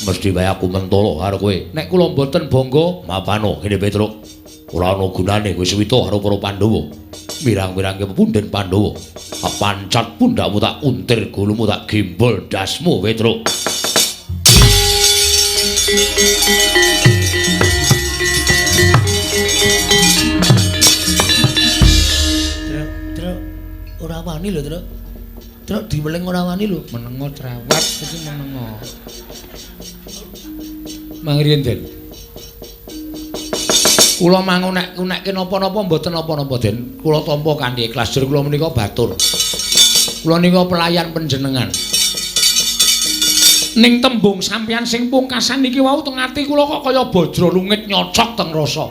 mesti wae aku mentolo karo kowe. Nek kula mboten bangga, mapano ngene Petruk. Ora ana gunane kowe suwita karo para Pandhawa. Mirang-mirangke punden Pandhawa. Tak pancat pundakmu, tak untir gulumu, tak gembol dasmu Petruk. Truk, Truk, ora wani lho, Truk. Truk diweling ora wani lho. Menengo cerewet iki menengo. Mangriyen, Den. Kula mangunek-unekke napa-napa mboten napa-napa, Den. Kula tampa kanthi ikhlas, jur kula menika batur. Kula nika pelayan panjenengan. Ning tembung sampeyan sing pungkasan niki wau teng ati kula kok kaya bajra lungit nyocok teng rasa.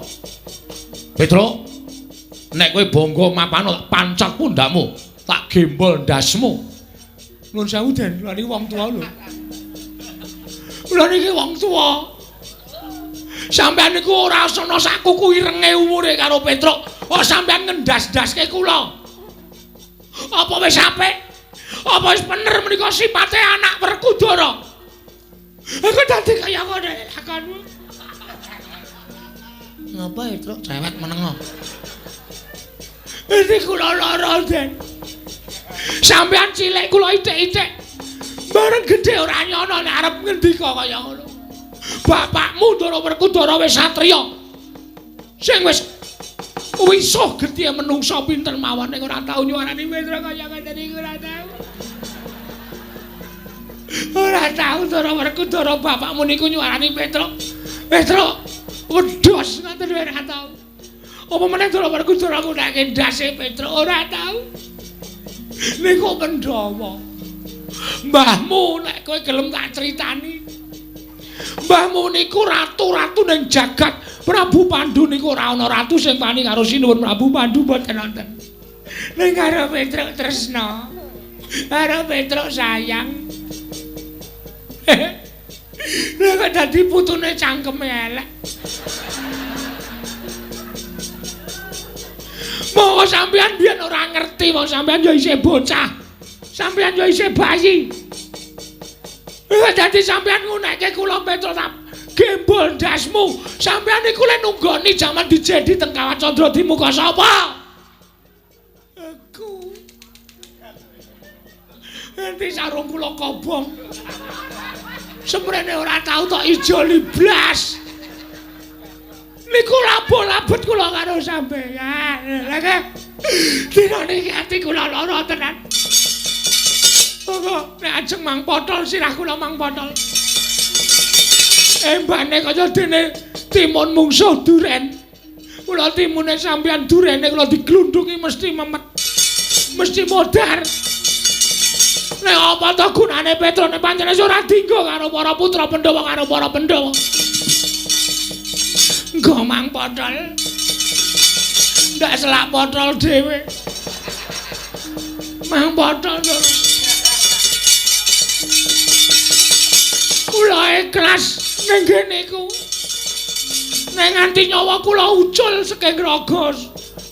Petruk, nek kowe bangga mapano tak pancat pundakmu, tak gembol ndasmu. Nuwun sewu, Den, kula niki wong tuwa lho. Kula niki wong tuwa. Sampeyan niku ora ana sak kuku irenge umure karo Petruk. Oh, sampeyan ngendas-ndaske kula. Apa wis apik? Apa wis bener menika sipate anak Werkudara? Aku dadi kaya ngono lakonmu. Ngapa ya, Truk? Cewek menengo. Ini kula lara, Den. Sampeyan cilik kula ithik-ithik. Bareng gedhe ora nyono nek arep ngendika kaya ngono. Bapakmu Ndara Werkudara wis satriya. Sing wis wisuh gedhe menungsa pinter mawon ning ora tau nyuwarani Petruk kaya ngene niku ora tau. Ora tau Ndara Werkudara bapakmu niku nyuwarani Petruk. Petruk wedhos ngoten ora tau. Apa meneh Ndara Werkudara ngunake ndase Petruk ora tau. Niku Pandhawa. Mbahmu nek kowe gelem tak critani. Mbahmu niku ratu-ratu ning jagat. Prabu Pandu niku ora ana ratu sing wani karo Sinuwun Prabu Pandu mboten wonten. Ning karo Petruk tresna. Karo Petruk sayang. Lha kok dadi putune cangkeme elek. Monggo sampeyan biyen ora ngerti, wong sampeyan ya isih bocah. Sampeyan ya isih bayi. Lha dadi sampeyan ngunekke kula Petruk tak gembol ndasmu. Sampeyan niku le nunggoni jaman dijedi teng Kawat Candra di muka sapa? Aku. Enti sarung kula kobong. Semrene ora tau tok ijoli blas. Niku labo-labet kula karo sampeyan. Lha nggih. Dina niki ati kula lara tenan. Monggo nek ajeng mang potol sirah kula mang potol. Embane kaya dene timun mungsuh duren. Kula timune sampeyan durene kula diglundungi mesti memet. Mesti modar. Nek apa to gunane Petruk nek pancen ora dinggo karo para putra Pandhawa karo para Pandhawa. Nggo mang potol. Ndak selak potol dhewe. Mang potol. Kula ikhlas ning kene iku. Nek nganti nyawa kula ucul saking raga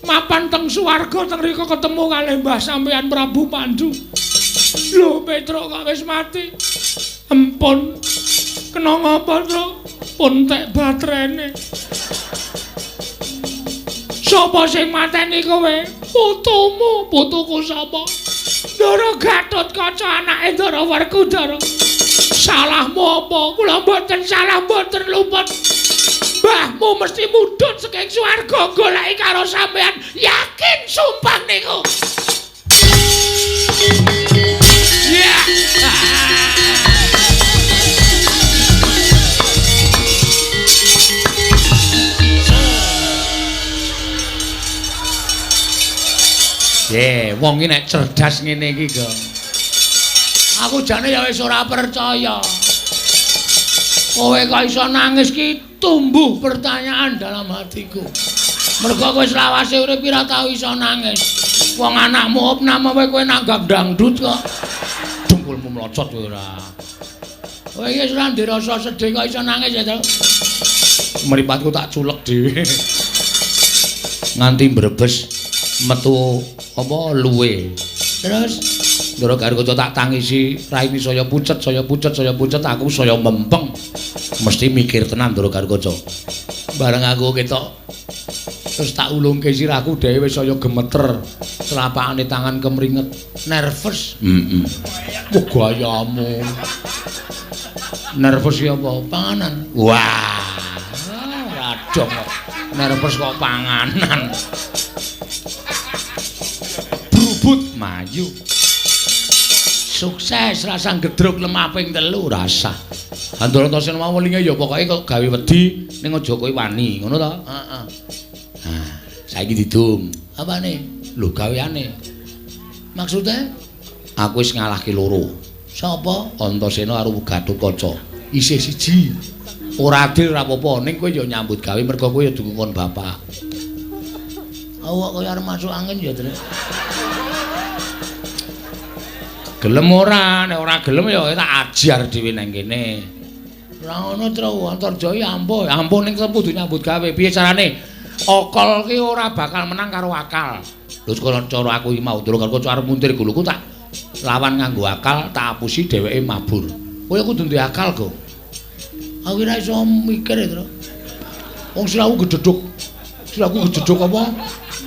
mapan teng swarga teng rika ketemu kalih Mbah sampeyan Prabu Pandu. Lho Petruk kok wis mati. Empun. Kena ngapa, Truk? Pun tek baterene. Sapa sing mateni kowe? Putumu, putuku sapa? Ndara Gatotkaca anake Ndara Werkudara. Salahmu apa? Kula mboten salah, mboten luput. Mbahmu mesti mudhun saking swarga goleki karo sampeyan. Yakin sumpah niku. Ya. Ye, wong iki nek cerdas ngene iki, Gong. Aku jane ya wis ora percaya. Kowe kok iso nangis ki tumbuh pertanyaan dalam hatiku. Mergo kowe selawase urip ora tau iso nangis. Wong anakmu opname kowe nanggap dangdut kok. Dengkulmu mlocot kowe ora. Kowe iki wis ora ndek rasa sedih kok iso nangis ya, Tru. Mripatku tak culek dhewe. Nganti mbrebes metu apa luwe. Terus Ndara Garuda tak tangisi, raine saya pucet, saya pucet, saya pucet, aku saya mempeng. Mesti mikir tenan Ndara Garuda. Bareng aku ketok terus tak ulungke sirahku dhewe wis saya gemeter, telapakane tangan kemringet, nervous. Heeh. Wah gayamu. Nervous ya apa? Panganan. Wah, ora dong kok. Nervous kok panganan. Brubut mayu. Sukses rasa gedruk lemah ping 3 rasa. Andarantasena mau welinge ya pokoke kok gawe wedi ning aja kowe wani, ngono to? Heeh. Nah, saiki didum. Apane? Lho gaweane. Maksude? Aku wis ngalahke loro. Sapa? Antasena karo Gatotkaca. Isih siji. Ora adil ora apa-apa, ning kowe ya nyambut gawe mergo kowe ya dukungkon bapak. Awak kaya arep masuk angin ya, Tru. Gelem ora? Nek ora gelem ya tak ajar dhewe nang kene. Ora ngono, Tru. Antarjaya ampuh. Ampuh ning kudu nyambut gawe. Piye carane? Akal ki ora bakal menang karo akal. Lho cara aku iki mau Ndara Garuda arep muntir guluku tak lawan nganggo akal, tak apusi dheweke mabur. Kowe kudu duwe akal, Gong. Aku ora iso mikir, Tru. Wong sirahku gedhedhuk. Sirahku gedhedhuk apa?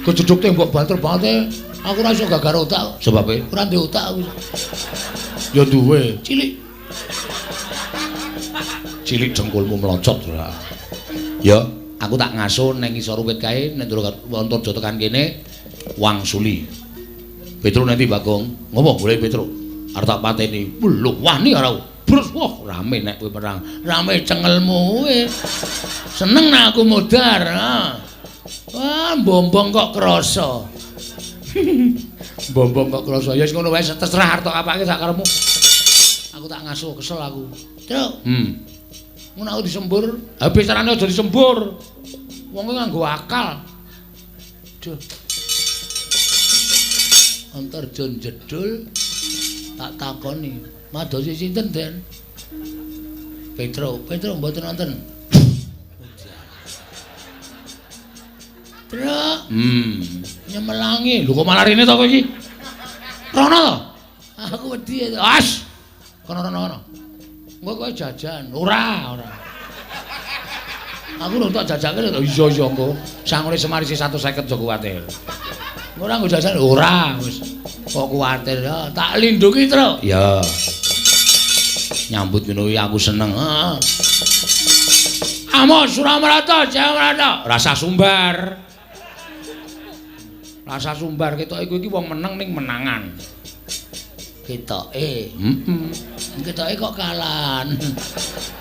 Gedhedhuk tembok banter banget. Aku ora iso gagar otak. Sebabe ora ndek otak aku. Ya duwe, cilik. Cilik dengkulmu mlocot ora. Ya, aku tak ngaso ning ngisor wit kae nek Antarja tekan kene wangsuli. Petro nanti Bagong, ngopo golek Petro? Arep tak pateni. Lho, wani ora. Brus, wah rame nek kowe perang. Rame cengelmu kowe. Seneng nek aku modar, ha. Wah, bombong kok krasa. Bombong kok krasa. Ya wis ngono wae terserah arep tok apake sak karepmu. Aku tak ngaso kesel aku. Truk. Ngono aku disembur. Ha piye carane aja disembur. Wong kuwi nganggo akal. Duh. Antarja jedul tak takoni. Madosi sinten, Den? Petro, Petro mboten wonten. Truk. Nyemelangi. Lho kok malah rene to kowe iki? Rono to? Aku wedi. As. Kono rono kono. Engko kowe jajan. Ora, ora. Aku lho tak jajake lho. Iya iya engko. Sangune Semar isih 150 aja kuwatir. Ora nggo jajan ora wis. Kok kuwatir ya, tak lindungi, Truk. Ya. Nyambut ngono kuwi aku seneng. Heeh. Amos Suramarata, Jayamarata. Rasa sumbar. Rasa sumbar ketoke kowe iki wong meneng ning menangan. Ketoke. Heeh. Ketoke kok kalan.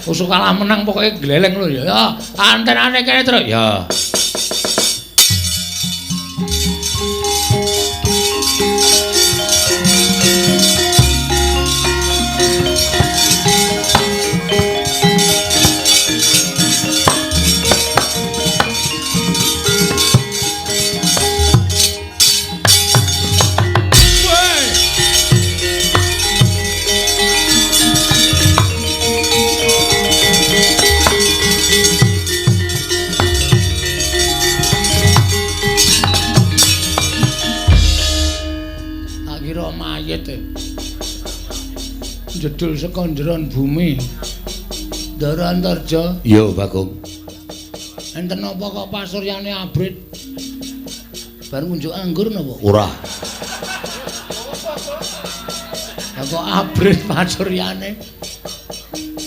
Usuk kalah menang pokoke gleleng lho ya. Ya, antenane kene, Truk. Ya. jedul saka njeron bumi. Ndara Antarja. Iya, Bagong. Enten napa kok pasuryane abrit? Bar ngunjuk anggur napa? Ora. Lah kok abrit pasuryane?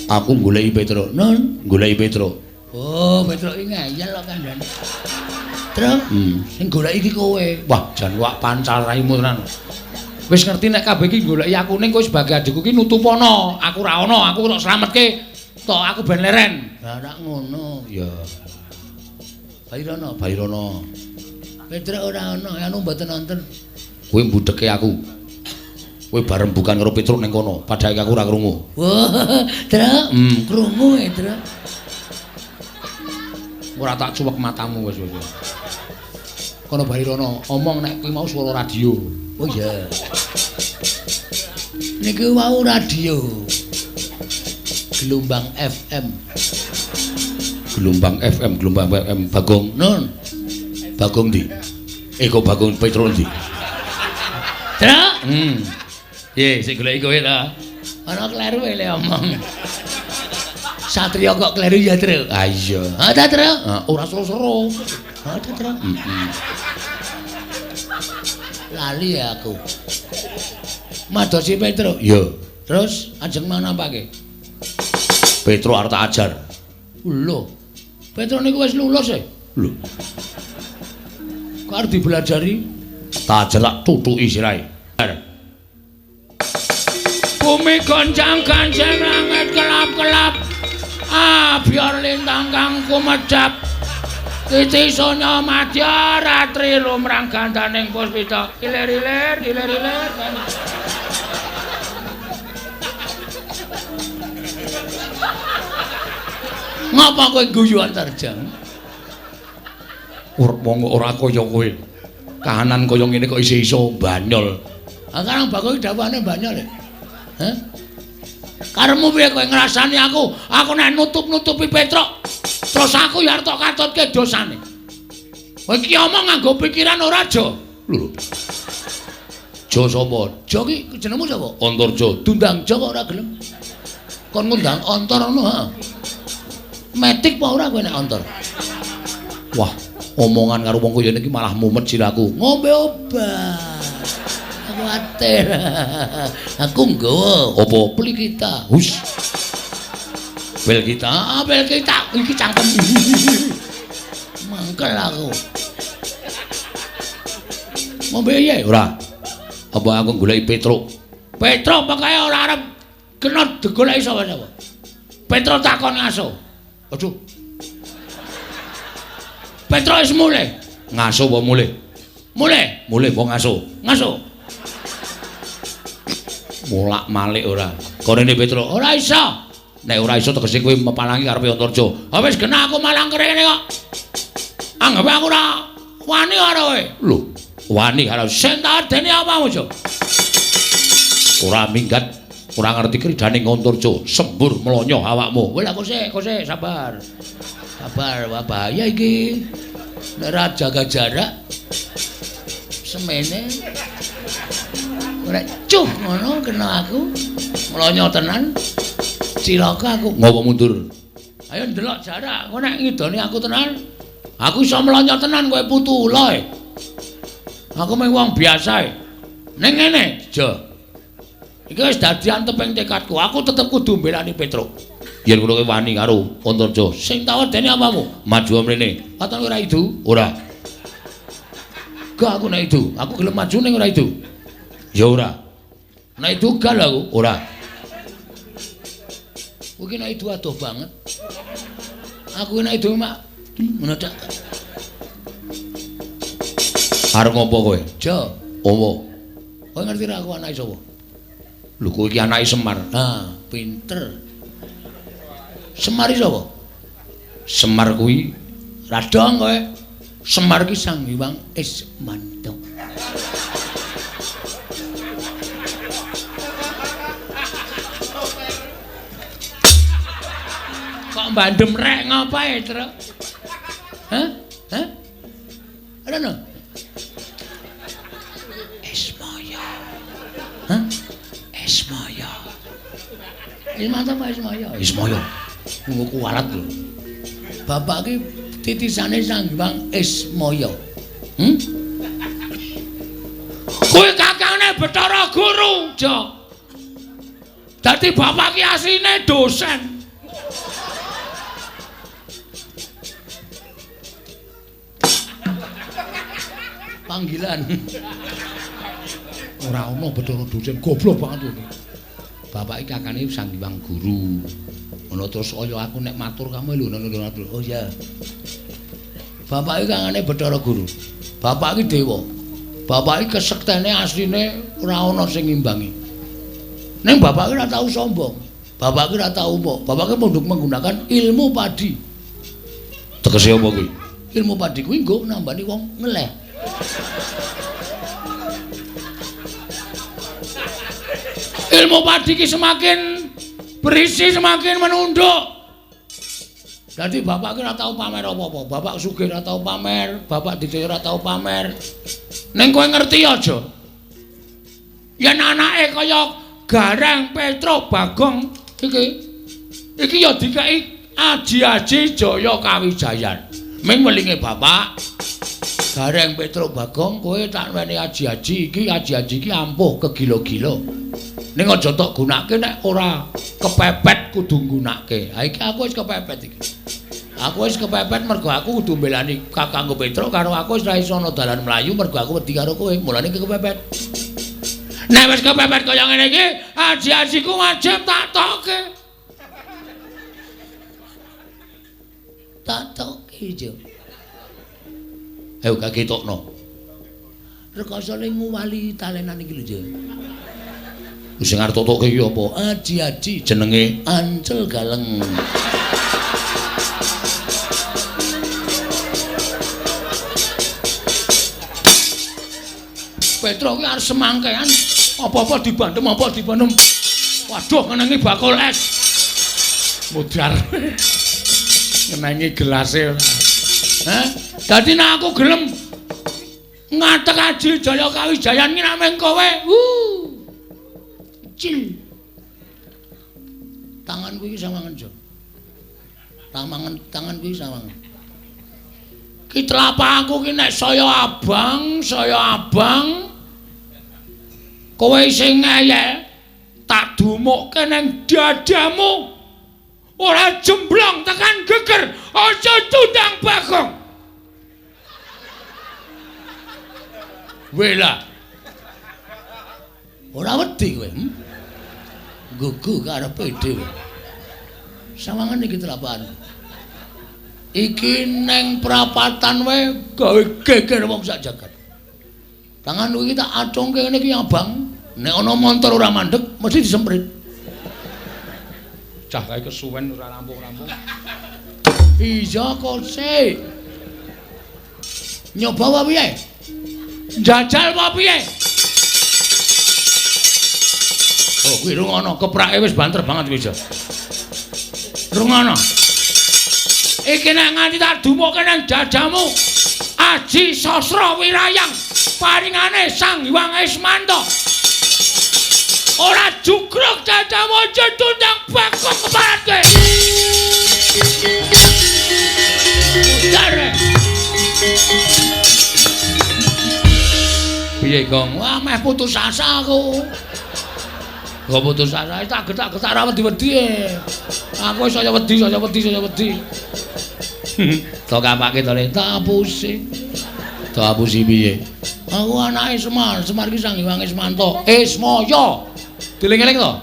Aku goleki Petruk. Nun, goleki Petruk. Oh, Petruk iki ngeyel kok kandhane. Truk, sing goleki iki kowe. Wah, jan wak pancal raimu tenan. Wis ngerti nek kabeh iki goleki aku ning kowe sebagai adikku ki nutupono. Aku ora ana, aku tok slametke. Tok aku ben leren. Lah ora ngono. Ya. Bairana, Bairana. Petruk ora ana, anu mboten nonton. Kowe mbudheke aku. Kowe bareng bukan karo Petruk ning kono, padahal aku ora krungu. Wah, Truk, krungu e, Truk. Ora tak cuwek matamu wis wis. Kono Bairana omong nek kuwi mau swara radio. Oh iya. Niki wau radio. Gelombang FM. Gelombang FM, gelombang FM Bagong. Nun. Bagong ndi? Eh kok Bagong Petruk ndi? Truk. Piye sing goleki kowe ta? Ana kleru le omong. Satria kok kleru ya, Truk? Ah iya. Ha ta, Truk? Ora seru-seru. Ha ta, Truk? Lali ya aku. Madosi Petruk. Iya. Terus ajeng manapake? Petruk arep tak ajar. Lho. Petruk niku wis lulus e. Lho. Kok arep dibelajari? Tak ajar tak tutuki sirahe. Bumi goncang-gancing langit kelap-kelap. Ah, biar lintang kang kumedhap. Titi sonya madya ratri lumrang gandaning puspita. Ilir-ilir, ilir-ilir. Ngapa kowe guyu Antarja? Wong ora kaya kowe. Kahanan kaya ngene kok isih iso banyol. Ah, karang Bagong iki dawuhane banyol e. Hah? Karepmu piye kowe ngrasani aku? Aku nek nutup-nutupi Petruk, terus aku ya arep tok katutke dosane. Kowe iki omong nganggo pikiran ora, Jo? Lho. Jo sapa? Jo ki jenengmu sapa? Antarja. Dundang Jo kok ora gelem. Kon ngundang Antar ngono, ha? Metik apa ora kowe nek Antar? Wah, omongan karo wong kaya niki malah mumet siraku. Ngombe obat. Kuwatir. Aku nggawa apa? Peli kita. Hus. Bel kita. Ah, bel kita iki cangkem. Mangkel aku. Ngombe piye? Ora. Apa aku goleki Petruk? Petruk pokoke ora arep kena digoleki sapa-sapa. Petruk takon ngaso. Aduh. Petruk wis mulih. Ngaso apa mulih? Mulih. Mulih apa ngaso? Ngaso. Molak-malik ora. Korene Petruk, ora iso. Nek ora iso tegese kowe mepalangi karepe Antarja. Ha wis genah aku malang kene kok. Anggap aku ora wani karo kowe. Lho, wani karo sing tak adeni apamu, Jo? Ora minggat, ora ngerti kridane Antarja, sembur mlonyo awakmu. Wis aku sik, kok sik sabar. Sabar, wah bahaya iki. Nek ora jaga jarak semene ora cuh ngono kena aku mlonyo tenan cilaka aku. Ngopo mundur? Ayo ndelok jarak, kowe nek ngidoni aku tenan aku iso mlonyo tenan kowe putu ula e. Aku mung wong biasa e. Ning ngene, Jo. Iki wis dadi anteping tekadku, aku tetep kudu mbelani Petruk. Yen ngono kowe wani karo Antarja. Sing tak wedeni apamu? Maju mrene. Katon ora idu? Ora. Gak aku nek idu, aku gelem maju ning ora idu. Ya ora. Nek idu gal aku. Ora. Kowe iki nek idu adoh banget. Aku nek idu mak ngono tok. Arep ngopo kowe? Jo. Opo? Kowe ngerti ra aku anake sapa? Lho kowe iki anake Semar. Ah, pinter. Semar iki sapa? Semar kuwi radong kowe. Semar ki Sang Hyang Ismanto. Kok bandem rek ngapae, Truk? Hah? Hah? Ora no? Ismaya. Hah? Ismaya. Ismanto apa Ismaya? Ismaya. Ngono kuwalat lho. Bapak ki titisane Sang Hyang Ismaya. Kuwi kakangane Bathara Guru, Jo. Dadi bapak ki asline dosen. Panggilan. Ora ono Bathara dosen, goblok banget kuwi. Bapak iki kakane Sang Hyang Guru. Ngono terus kaya aku nek matur kamu lho ngono. Oh iya. Bapak iki kakane Bathara Guru. Bapak iki dewa. Bapak iki kesektene asline ora ana sing ngimbangi. Ning bapak iki ora tau sombong. Bapak iki ora tau mbok. Bapak iki munduk menggunakan ilmu padi. Tegese apa kuwi? Ilmu padi kuwi nggo nambani wong ngeleh. Ilmu padi ki semakin berisi semakin menunduk. Dadi bapak ki ora tau pamer apa-apa. Bapak sugih ora tau pamer, bapak didaya ora tau pamer. Ning kowe ngerti aja. Yen anake kaya Gareng Petruk Bagong iki iki ya dikeki aji-aji Jaya Kawijayan. Ming welinge bapak Gareng Petruk Bagong kowe tak weni aji-aji iki, aji-aji iki ampuh kegila-gila. Ning aja tok gunake nek ora kepepet kudu nggunake. Ha iki aku wis kepepet iki. Aku wis kepepet mergo aku kudu mbelani kakangku Petruk karo aku wis ra iso ana dalan mlayu mergo aku wedi karo kowe. Mulane iki kepepet. Nek wis kepepet kaya ngene iki, aji-ajiku wajib tak tokke. Tak tokke, Jo. Ayo kagetokno. Rekasane nguwali talenan iki lho, Jo. Sing arep totoke iki apa? Aji-aji jenenge Ancel Galeng. Petruk ki arep semangkean apa-apa dibandem, apa dibandem. Waduh, ngenengi bakul es. Mudar. Ngenengi gelase ora. Hah? Dadi nek aku gelem ngatek aji Jaya Kawijayan ki nek mung kowe. Cil. Tanganku iki sawangen, Jo. Tanganku iki sawangen. Ki telapakku ki nek saya abang. Kowe sing ngeyel tak dumukke nang dadamu. Ora jemblong tekan geger, aja tundang Bagong. Wela. Ora wedi kowe, Gugu karepe dhewe. Sawangan iki telapakan. Iki neng prapatan wae gawe geger wong sak jagat. Tanganku iki tak acungke ngene iki abang. Nek ana montor ora mandeg mesti disemprit. Cah kae kesuwen ora rampung-rampung. Iya kok sik. Nyoba apa piye? Njajal apa piye? Oh, kuwi rungono keprake wis banter banget kuwi, Jo. Rungono. Iki nek nganti tak dumukke nang dadamu, Aji Sastra Wirayang paringane Sang Hyang Ismanto. Ora jugruk dadamu aja tundang Bagong keparat kowe. Udar. Piye, Gong? Wah, meh putus asa aku. Kok putus asa tak getak-getak ra wedi-wedi. Aku wis saya wedi, saya wedi, saya wedi. Tok kapake to le, tak apusi. Tak apusi piye? Aku anake Semar, Semar iki Sang Hyang Ismanto. Ismaya. Dieling-eling to?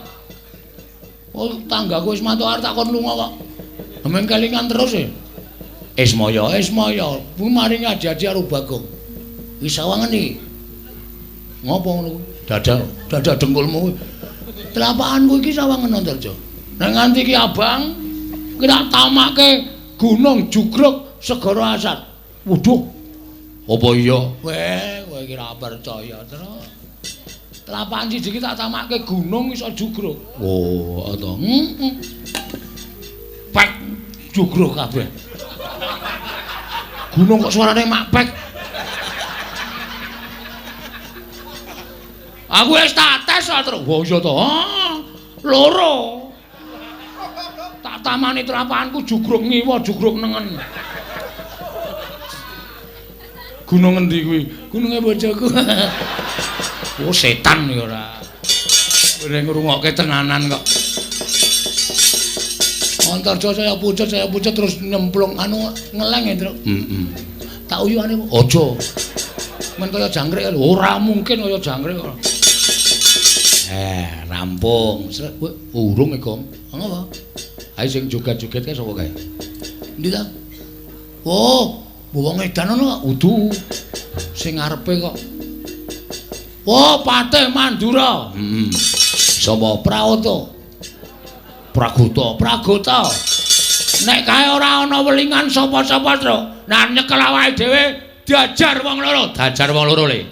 Oh, tanggaku Ismanto arep tak kon lunga kok. Meng kelingan terus e. Ismaya, Ismaya, kuwi maringi aji-aji karo Bagong. Iki sawangen iki. Ngopo ngono kuwi? Dada, dada dengkulmu kuwi. Telapakanku iki sawangen Antarja. Nek nganti iki abang, iki tak tamake gunung jugruk segara asat. Waduh. Apa iya? Weh, kowe iki ora percaya terus. Telapakan siji iki tak tamake gunung iso jugruk. Oh, to. Heeh. Pek jugruk kabeh. Gunung kok suarane mak pek. Aku wis tak tes terus. Wah iya to. Loro. Tak tamani telapakanku jugruk ngiwa, jugruk nengen. Gunung ngendi kuwi? Gununge bojoku. Oh setan ya ora. Kowe ngrungokke tenanan kok. Antarja saya pucet terus nyemplung anu ngeleng ya, Truk. Heeh. Tak uyuhane aja. Men kaya jangkrik ora mungkin kaya jangkrik kok. Rampung. Urung e, Gong. Ngopo? Ayo sing joget-joget kae sapa kae? Endi ta? Oh, wong edan ngono kok. Udu. Sing ngarepe kok. Oh, Patih Mandura. Heeh. Sapa? Praoto. Pragota, Pragota. Nek kae ora ana welingan sapa-sapa, Truk. Nah nyekel awake dhewe diajar wong loro, diajar wong loro le.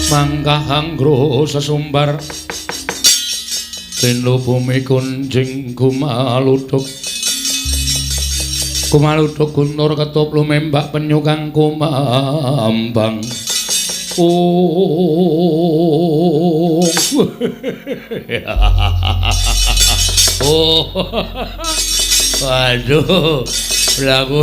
Mangkah anggro sesumbar tenu bumi kunjing kumaluduk kumaluduk guntur ketup lumembak penyu kang kumambang. Oh. Oh. Waduh, lagu.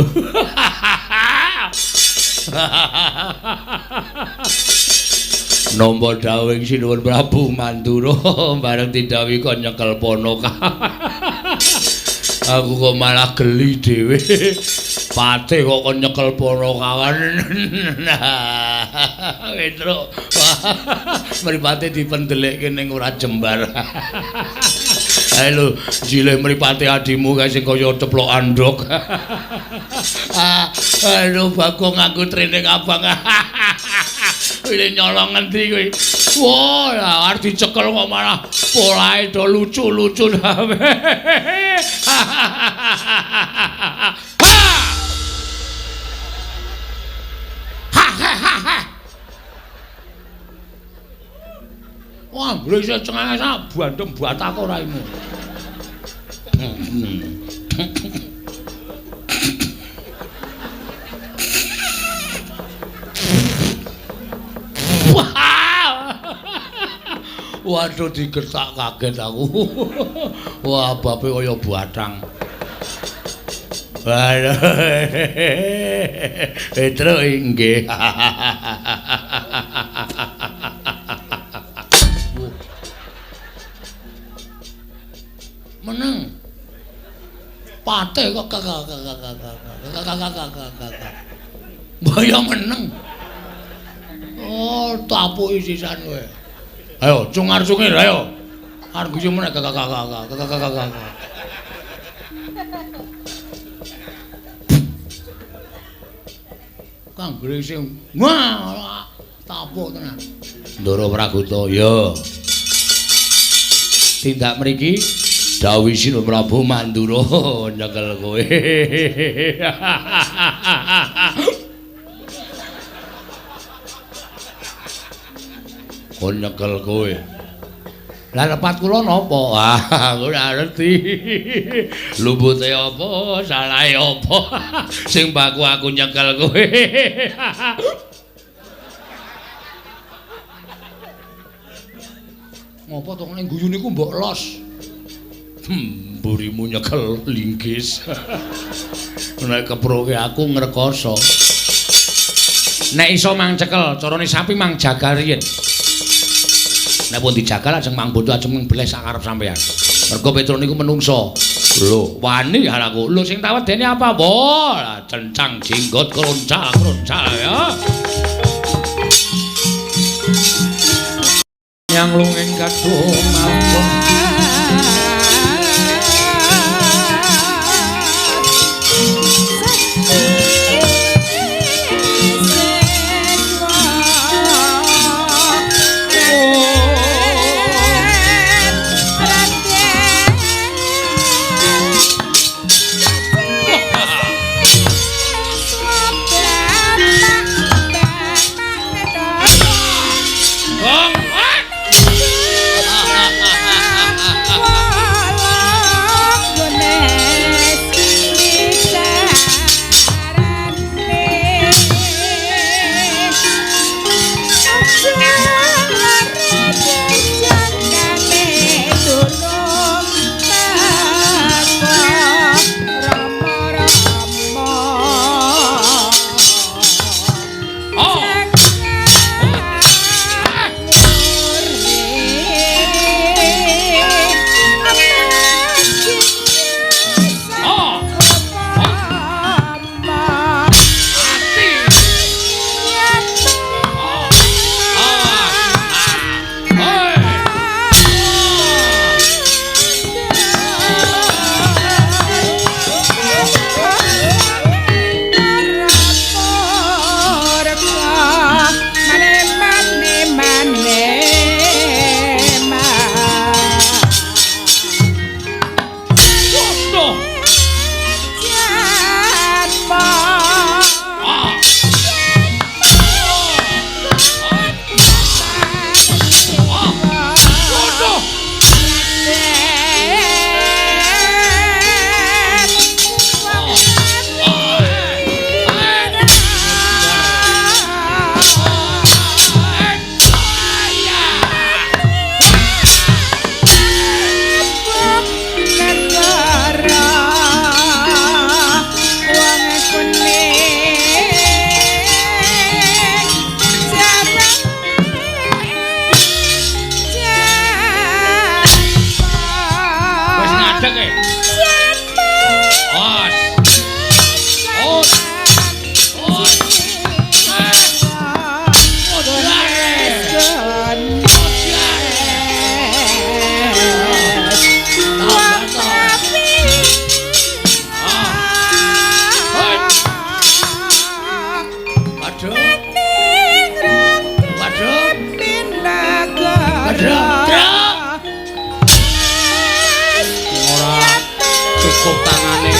Nampa dawuhing Sinuwun Prabu Mandura bareng didhawuhi kon nyekel ponoka. Aku kok malah geli dhewe. Patih kok kon nyekel ponokawan. Petruk. Mripate dipendelekke ning ora jembar. Ayo lho, jilih mripate adimu kae sing kaya ceplok andhok. Aduh, Bagong nganggo training abang. Kuwi nyolong ngendi kuwi? Wah, lah arep dicekel kok malah polahe do lucu-lucu. Ha! Ha ha ha ha. Wah, mrese cengenges bandem batako raimu. Waduh, digertak kaget aku. Wah, bape kaya batang. Waduh. Petruk inggih. Meneng. Patih kok kakak. Mbaya meneng. Oh, tapuki sisan kowe. Ayo, cungar-cungir ayo. Arep guyu meneh kakak. Kang gresing. Wah, tapuk tenan. Ndara Pragota, ya. Tindak mriki dawuh Sinuwun Prabu Mandura nyekel kowe. Kon nyekel kowe. Lah lepat kula napa? Ah, aku ora ngerti. Lumbute apa, salahe apa? Sing baku aku nyekel kowe. Ngopo to nek guyu niku mbok los? Mburimu nyekel linggis. Nek keproke aku ngrekoso. Nek iso mang cekel, carane sapi mang jagal riyin. Nek pun dijagal ajeng mang bodho ajeng mbleh sak karep sampean. Mergo Petruk niku menungso. Lho, wani aku. Lho sing tak wedeni apa? Wah, cencang jenggot kroncak-kroncak ya. Yang lunging kadung mabung. Wis ngadeg e. Os. Os. Os. Cukup tangane.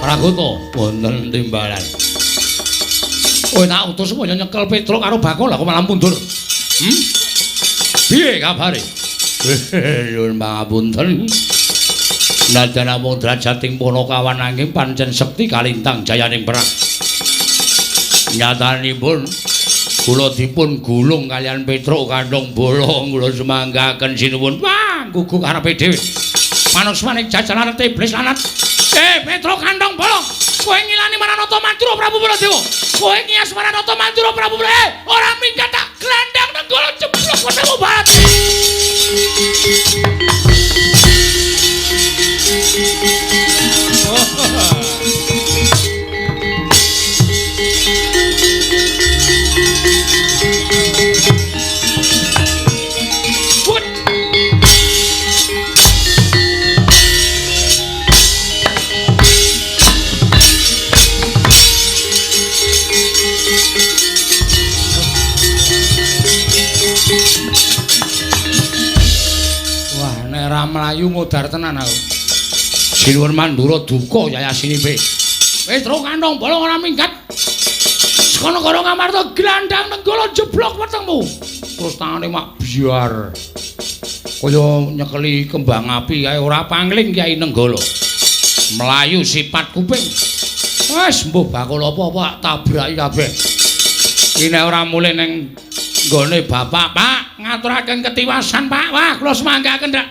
Pragoto wonten timbalan. Kowe tak utus supaya nyekel Petruk karo Bakul, lah kok malah mundur. Piye kabare? Nyuwun pangapunten. Najan namung drajating Panakawan nanging pancen sekti kalintang jayaning perang. Nyatanipun kula dipun gulung kaliyan Petruk kandhong bolong kula sumanggaken sinuwun. Wah, gugu karepe dhewe. Manusmaning jajaran iblis lanat. Petruk kandhong bolong, kowe ngilani Maranata Mandura Prabu Baladewa. Kowe ngias Maranata Mandura Prabu Baladewa. Ora minggat tak glandang Nenggala jeblok wetengmu barat. Wah, nek ora mlayu modar tenan aku. Sinuwun Mandura duka yayasinipe. Petruk kandhong bolong ora minggat. Saka negara Ngamarta glandang Nenggala jeblok wetengmu. Terus tangane mak biar. Kaya nyekeli kembang api kae ora pangling Kyai Nenggala. Mlayu sipat kuping. Wis mbuh bakul apa-apa tabraki kabeh. Iki nek ora mulih ning nggone bapak, Pak, ngaturaken ketiwasan, Pak. Wah, kula semanggaken ndak.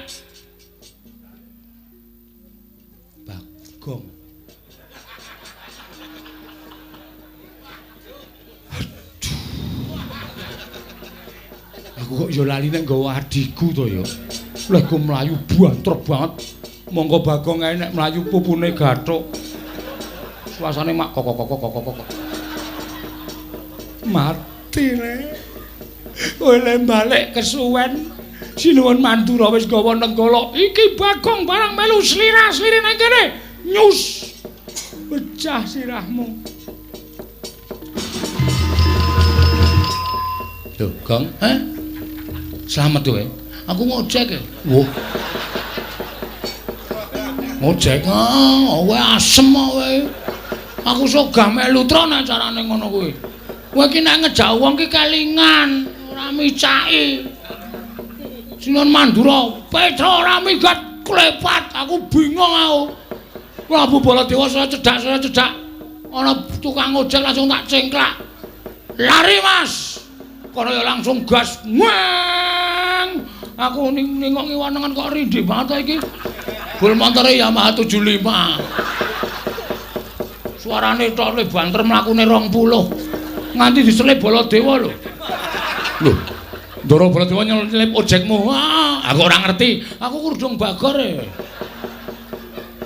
Bagong. Aduh. Aku kok ya lali nek nggawa adhiku to ya. Lha go mlayu banter banget. Monggo Bagong ae nek mlayu pupune gathuk. Suasane mak kok kok kok kok kok. Mati le. Kowe le balik kesuwen. Sinuwun Mandura wis gawa Nenggala. Iki Bagong barang melu slira-slire nang kene. Nyus. Pecah sirahmu. Lho, Gong, heh? Slamet kowe. Aku ngojek e. Wah. Ngojek ah, kowe asem kowe. Aku sogah melu tron acarane ngono kuwi. Kowe iki nek ngejak wong ki kelingan, ora micaki. Sinuwun Mandura, Petruk ora minggat klepat, aku bingung aku. Prabu Baladewa saya cedak. Ana tukang ojek langsung tak cengklak. Lari, Mas. Kono ya langsung gas. Weng. Aku ningok ngiwanengan kok rindih banget iki. Bul montore Yamaha 75. Suarane tok le banter mlakune 20. Nganti diselip Baladewa lho. Lho, Ndara Baladewa nyelip ojekmu. Ah, aku ora ngerti. Aku kurdung bagor e.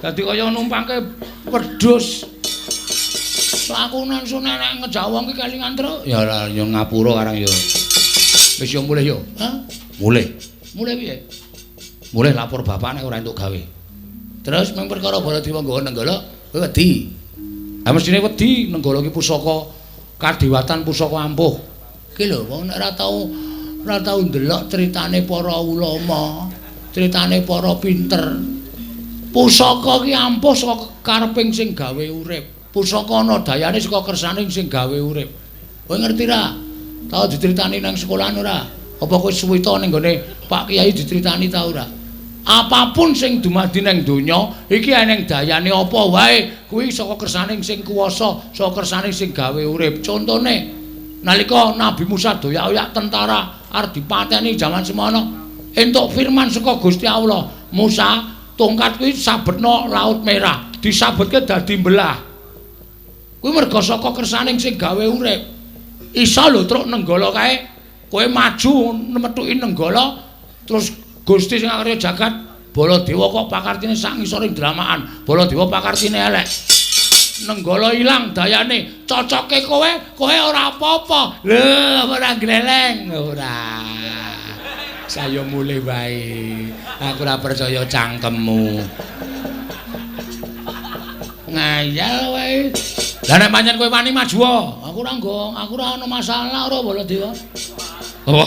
Dadi kaya numpangke wedhus. Aku nang nek ngejak wong ki kelingan truk. Ya ora ya ngapura karang ya. Wis yo mulih yo. Hah? Mulih. Mulih piye? Mulih lapor bapak nek ora entuk gawe. Terus mung perkara Baladewa nggawa Nenggala, kowe wedi. Ha mestine wedi, Nenggala ki pusaka kadewatan, pusaka ampuh. Ki lho wong nek ora tau ndelok critane para ulama, critane para pinter. Pusaka ki ampuh saka kareping sing gawe urip. Pusaka ana dayane saka kersane sing gawe urip. Kowe ngerti ra? Tau diceritani nang sekolahan ora? Apa kowe suwita ning gone Pak Kiai diceritani ta ora? Apapun sing dumadi nang donya, iki eneng dayane apa wae, kuwi saka kersane sing kuwasa, saka kersane sing gawe urip. Contone, nalika Nabi Musa doyak-oyak tentara arep dipateni jaman semono, entuk firman saka Gusti Allah, "Musa, tongkat kuwi sabetno Laut Merah, disabetke dadi belah." Kuwi merga saka kersane sing gawe urip. Iso lho truk Nenggala kae, kowe maju methuki Nenggala, terus Gusti sing akarya jagat Baladewa kok pakartine sak ngisoring dramakan. Baladewa pakartine elek. Nenggala ilang dayane, cocoke kowe, kowe ora apa-apa. Lho, ora gleleng, ora. Saya mulih wae. Aku ora percaya cangkemmu. Ngayal wae. Lah nek pancen kowe wani maju, aku ora nggo, aku ora ana masalah ora Baladewa. Apa?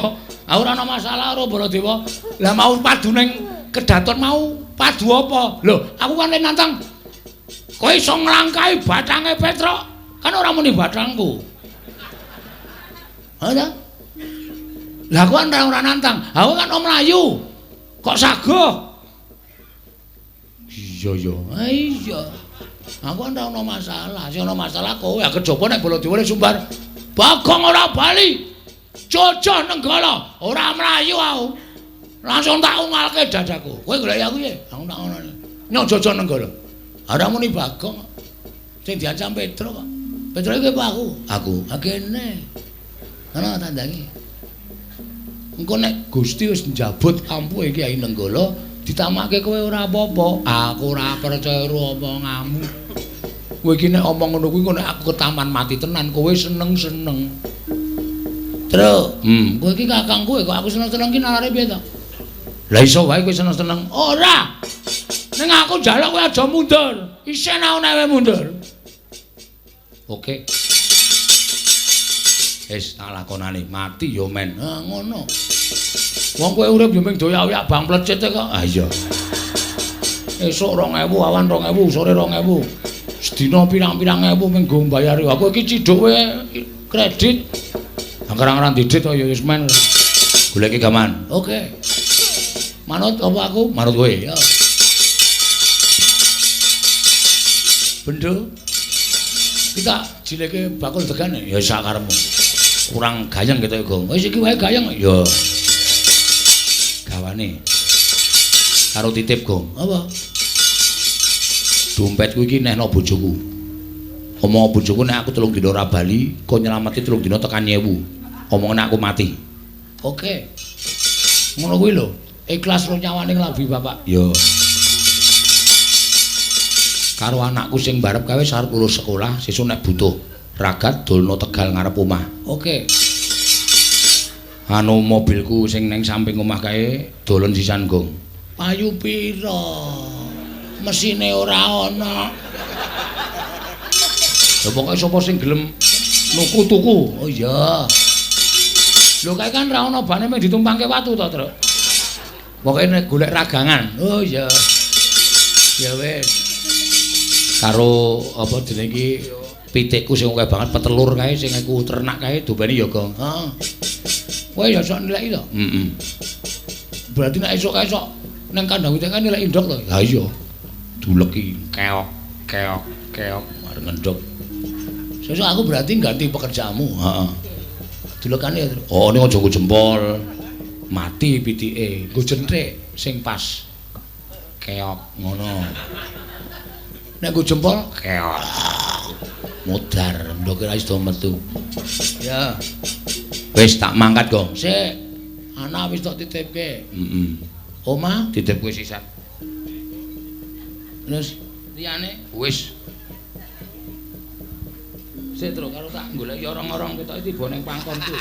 Aku ora ana masalah ora Baladewa. Lah mau padu ning kedaton mau padu apa? Lho, aku kan le nantang. Kowe iso nglangkahi bathange Petruk. Kan ora muni bathangku. Ha ta? Lah aku kan ora nantang. Aku kan om mlayu. Kok sagoh? Iya ya. Ha iya. Aku kan ora ana masalah. Sing ana masalah kowe. Kejaba nek Baladewa sumbar. Bagong ora bali. Jojo Nenggala ora mlayu aku. Langsung tak ungalke dadaku. Kowe golek aku piye? Aku tak ngono. Nyok Jojo Nenggala. Ora muni Bagong. Sing diancam Petruk kok. Petruk iki apa aku? Aku. Ha kene. Ana tandange. Engko nek Gusti wis njabut ampuhe Kyai Nenggala, ditamake kowe ora apa-apa. Aku ora percaya karo omonganmu. Kowe iki nek omong ngono kuwi engko nek aku ketaman mati tenan, kowe seneng-seneng. Truk, kowe iki kakangku kok aku seneng-seneng ki nalare piye to? Lah iso wae kowe seneng-seneng. Ora. Ning aku njaluk kowe aja mundur. Isin aku nek kowe mundur. Oke. Wis tak lakonane, mati ya men. Ha ngono. Wong kowe urip ya mung doyak-oyak bang plecit kok. Ah iya. Esuk 2000, awan 2000, sore 2000. Sedina pirang-pirang ewu mung nggo mbayari. Aku iki ciduk kowe kredit. Angger-anggeran didit kok ya wis men. Goleki gaman. Oke. Manut apa aku? Manut kowe. Ya. Bendo. Kita jileke bakul degane. Ya sak karepmu. Kurang gayeng gitu ya, Gong. Wis iki wae gayeng. Ya. Gawane. Karo titip, Gong. Apa? Dompetku iki nehno bojoku. Omong bojoku nek aku 3 dina ora bali, kon nyelameti 3 dina tekan 1000. Omongane aku mati. Oke. Ngono kuwi lho. Ikhlas ro nyawane nglabuhi bapak. Ya. Karo anakku sing barep kae wis arep lulus sekolah, sesuk nek butuh ragat dolno Tegal ngarep omah. Oke. Anu mobilku sing neng samping omah kae dolen sisan, Gong. Payu pira? Mesine ora ana. Lha pokoke sapa sing gelem nuku tuku. Oh iya. Lho kae kan ra ana bane mung ditumpangke watu to, Truk. Pokoke nek golek ragangan. Oh iya. Ya wis. Karo apa jenenge iki pitikku sing akeh banget petelur kae sing aku ternak kae dobeni ya, Gong. Heeh. Kowe ya sok nilai to? Heeh. Berarti nek esuk kae sok nang kandang pitik kae nilai ndok to? Ha iya. Duleki keok keok keok arep ngendhok. Sesuk aku berarti ganti pekerjaanmu. Heeh. Dulekane ya. Oh, ning aja nggo jempol. Mati pitike, nggo jenthik sing pas. Keok ngono. Nek nggo jempol keok. Modar, ndok ora iso metu. Ya. Wis tak mangkat, Gong. Sik. Anak wis tok titipke. Heeh. Omah titipke sisan. Terus liyane wis. Sik tro karo tak goleki orong-orong ketoke tiba ning pangkonku.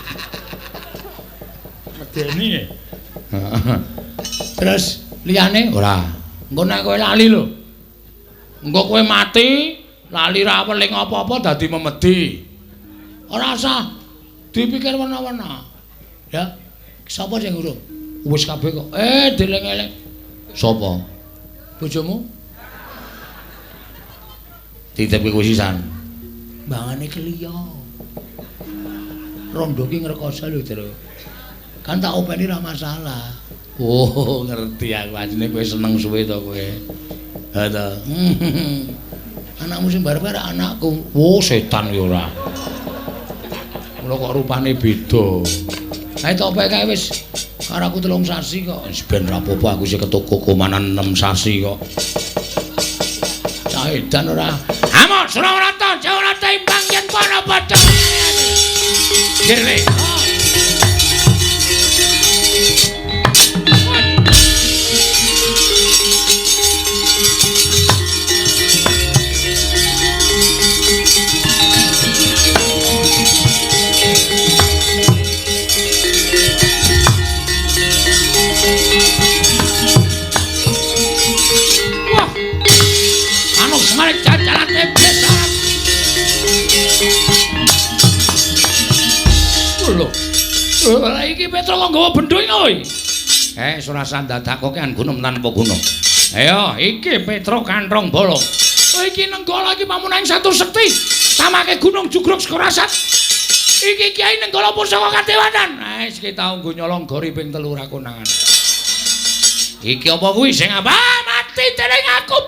Medeni. Terus liyane ora. Engko nek kowe lali lho. Engko kowe mati, lali ra weling apa-apa dadi memedi. Ora usah dipikir werna-werna. Ya. Sapa sing urung? Wis kabeh kok. Deleng-eleng. Sapa? Bojomu? Titipke kowe sisan. Mbangane kliya. Rondo ki ngrekoso lho, Tru. Kan tak openi ra masalah. Oh, ngerti aku asline kowe seneng suwe to kowe. Ha to. Anakmu sing barep ora anakku. Oh, setan ya ora. Mula kok rupane beda. Kae tok kae wis karo aku 3 sasi kok. Wis ben ra apa-apa aku sing ketoko komanan 6 sasi kok. Cah edan ora. Amok Surawarata, Jawarata imbang yen para padha. Dirle. Wah. Anu semare jajalan iblis. Lho. Lah iki Petro kok nggawa bendho iki kowe? Surasa dadak kok kan gunung tanpa guna. Ayo, iki Petro kanthong bolong. Iki Nenggala iki pamunaing satu sekti. Tamake gunung jugruk sekorasat. Iki Kiai Nenggala pusaka kadewanan. Wis iki tau nggo nyolong gori ping 3 ra konangan. Iki apa kuwi sing apa? Mati dening aku.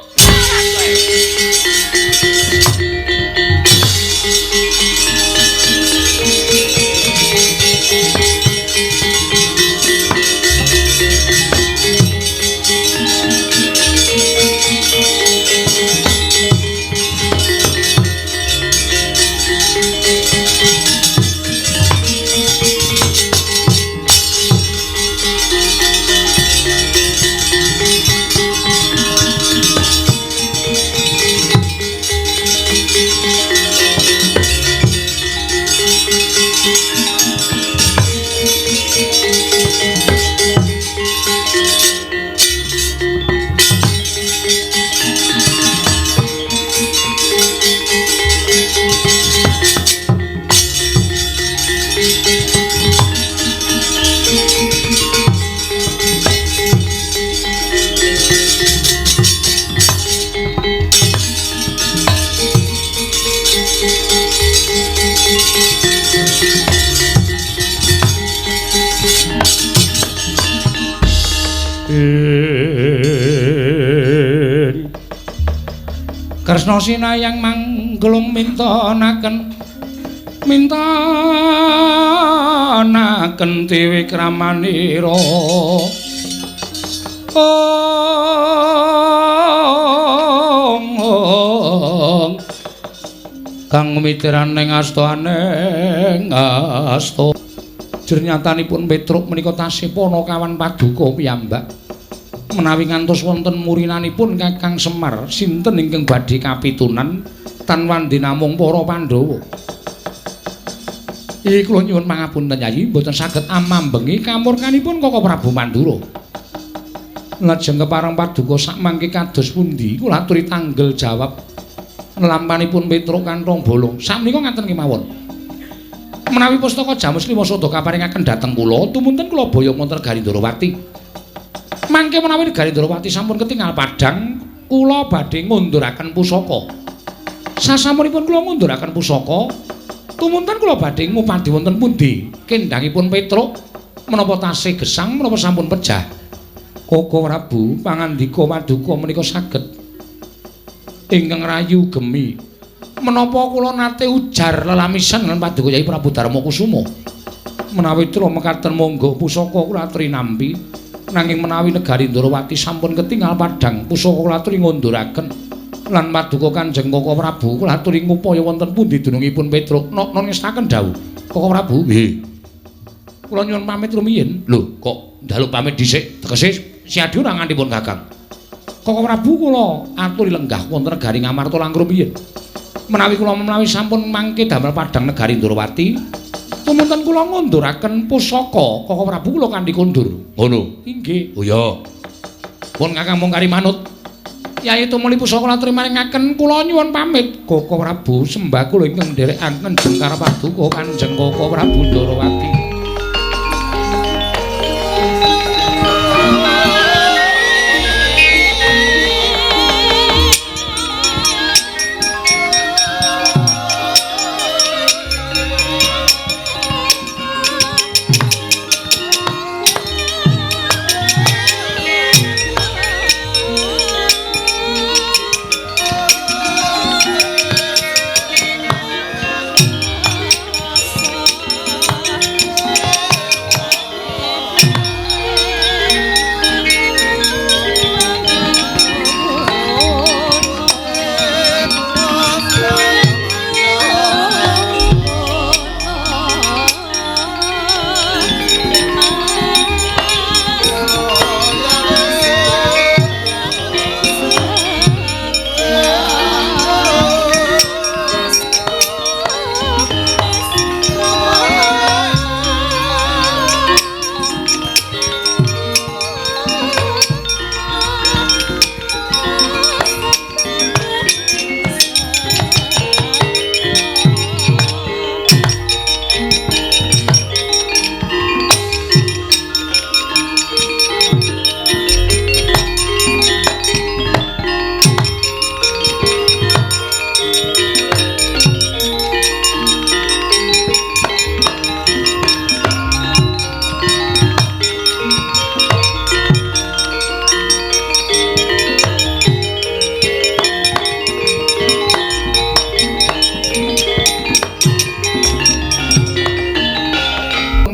Kresna sinayang mangglung mintonaken mintonaken dewi kramanira. Ong kang mitiran ing astaning asta. Jernyatanipun Petruk menika tasih panakawan paduka piyambak. Menawi ngantos wonten murinanipun Kakang Semar sinten ingkang badhe kapitunan tan wandi namung para Pandhawa. Iki kula nyuwun pangapunten Yayi, mboten saged amambengi kamurkanipun Kaka Prabu Mandura. Lajeng kepareng paduka sakmangke kados pundi kula aturi tanggel jawab nelampanipun Petruk kanthong bolong. Sakmenika ngaten kemawon. Menawi pustaka Jamus Lima Sada kaparingaken dhateng kula, tumunten kula boyong wonten Negari Ndorowati. Mangke menawi Negari Ndorowati sampun ketingal padhang, kula badhe ngunduraken pusaka. Sasampunipun kula ngunduraken pusaka, tumunten kula badhe ngupadi wonten pundi kendhangipun Petruk menapa tasih gesang menapa sampun pejah. Kaka Prabu pangandika paduka menika saged ingkang rayu gemi. Menapa kula nate ujar lelamisan lan paduka Yai Prabu Darma Kusuma. Menawi tra mekaten monggo pusaka kula aturi nampi. Nanging menawi Negari Ndorowati sampun ketingal padhang pusaka kula aturi ngunduraken. Lan paduka Kanjeng Koko Prabu kula aturi ngupaya wonten pundi dunungipun Petruk. Nok ngestaken dawuh. Koko Prabu, nggih. Kula nyuwun pamit rumiyin. Lho, kok njaluk pamit dhisik? Tegese Siadi ora nganti pun Kakang. Koko Prabu kula aturi lenggah wonten negari Ngamarta langkung rumiyin. Menawi kula menawi sampun mangke damel padhang negari Ndorowati, tumunten kula ngunduraken pusaka Koko Prabu kula kanthi kondur. Ngono. Inggih. Oh ya. Pun Kakang mung kari manut. Yai tumuli pusaka laturi maringaken kula nyuwun pamit. Koko Prabu sembah kula ingkang nderekaken jengkar paduka Kanjeng Koko Prabu Ndorowati.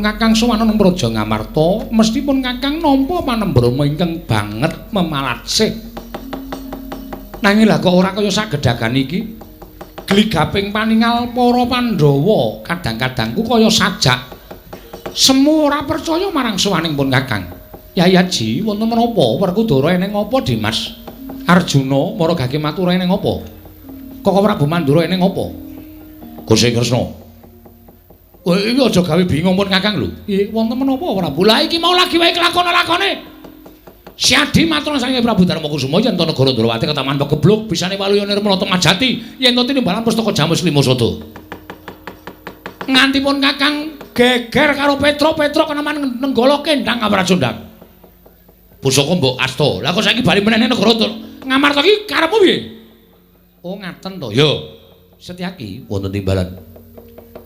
Kakang sowan nang Praja Ngamarta, mestipun Kakang nampa panembrama ingkang banget memalatsih. Nanging lha kok ora kaya sagedhagan iki. Gligaping paningal para Pandhawa kadang-kadangku kaya sajak. Semu ora percaya marang sowaning pun Kakang. Yai Aji, wonten menapa? Werkudara eneng apa, Dimas? Arjuna mara gage matura eneng apa? Koko Prabu Mandura eneng apa? Gusti Kresna. Kowe iki aja gawe bingung pun Kakang lho. Nggih, wonten menapa Prabu? Lah iki mau lagi wae kelakon-lakone. Siadi matur saking Prabu Darmakusuma yen to negara Ndrawati ketaman pegebluk bisane waluya nirmala temajati yen to tinimbalan pustaka Jamus Lima Sada. Nganti pun Kakang geger karo Petruk, Petruk keneman nenggala kendang kapracondang. Pusaka mbok asta. Lah kok saiki bali meneh negara Ngamarta iki karepmu piye? Oh ngaten to. Ya. Setyaki wonten timbalan.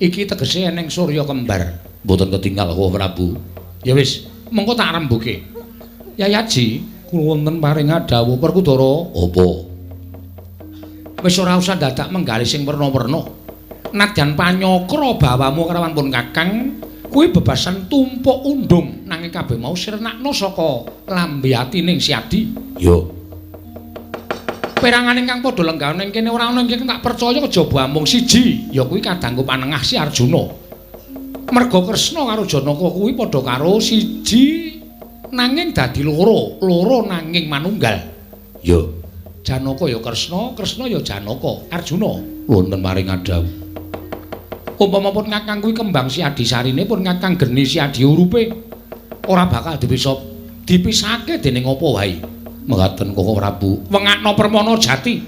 Iki tegese eneng surya kembar. Mboten ketinggal Koko Prabu. Ya wis, mengko tak rembuke. Yai Aji, kula wonten paring dawuh Werkudara. Apa? Wis ora usah dadak menggalih sing werna-werna. Nadyan panyakra bawamu karawan pun Kakang, kuwi bebasan tumpuk undung nanging kabeh mau sirnakno saka lambe atining Siadi. Ya. Perangan ingkang padha lenggah ning kene ora ana ingkang tak percaya kejaba amung siji, ya kuwi kadangku panengah si Arjuna. Merga Kresna karo Janaka kuwi padha karo siji nanging dadi loro, loro nanging manunggal. Ya, Janaka ya Kresna, Kresna ya Janaka. Arjuna wonten paring dawuh. Umpama pun Kakang kuwi kembang si Adisarine pun Kakang geni si Adi urupe ora bakal dipisa dipisahke dening apa wae. Mekaten Koko Prabu, wengakno permana jati.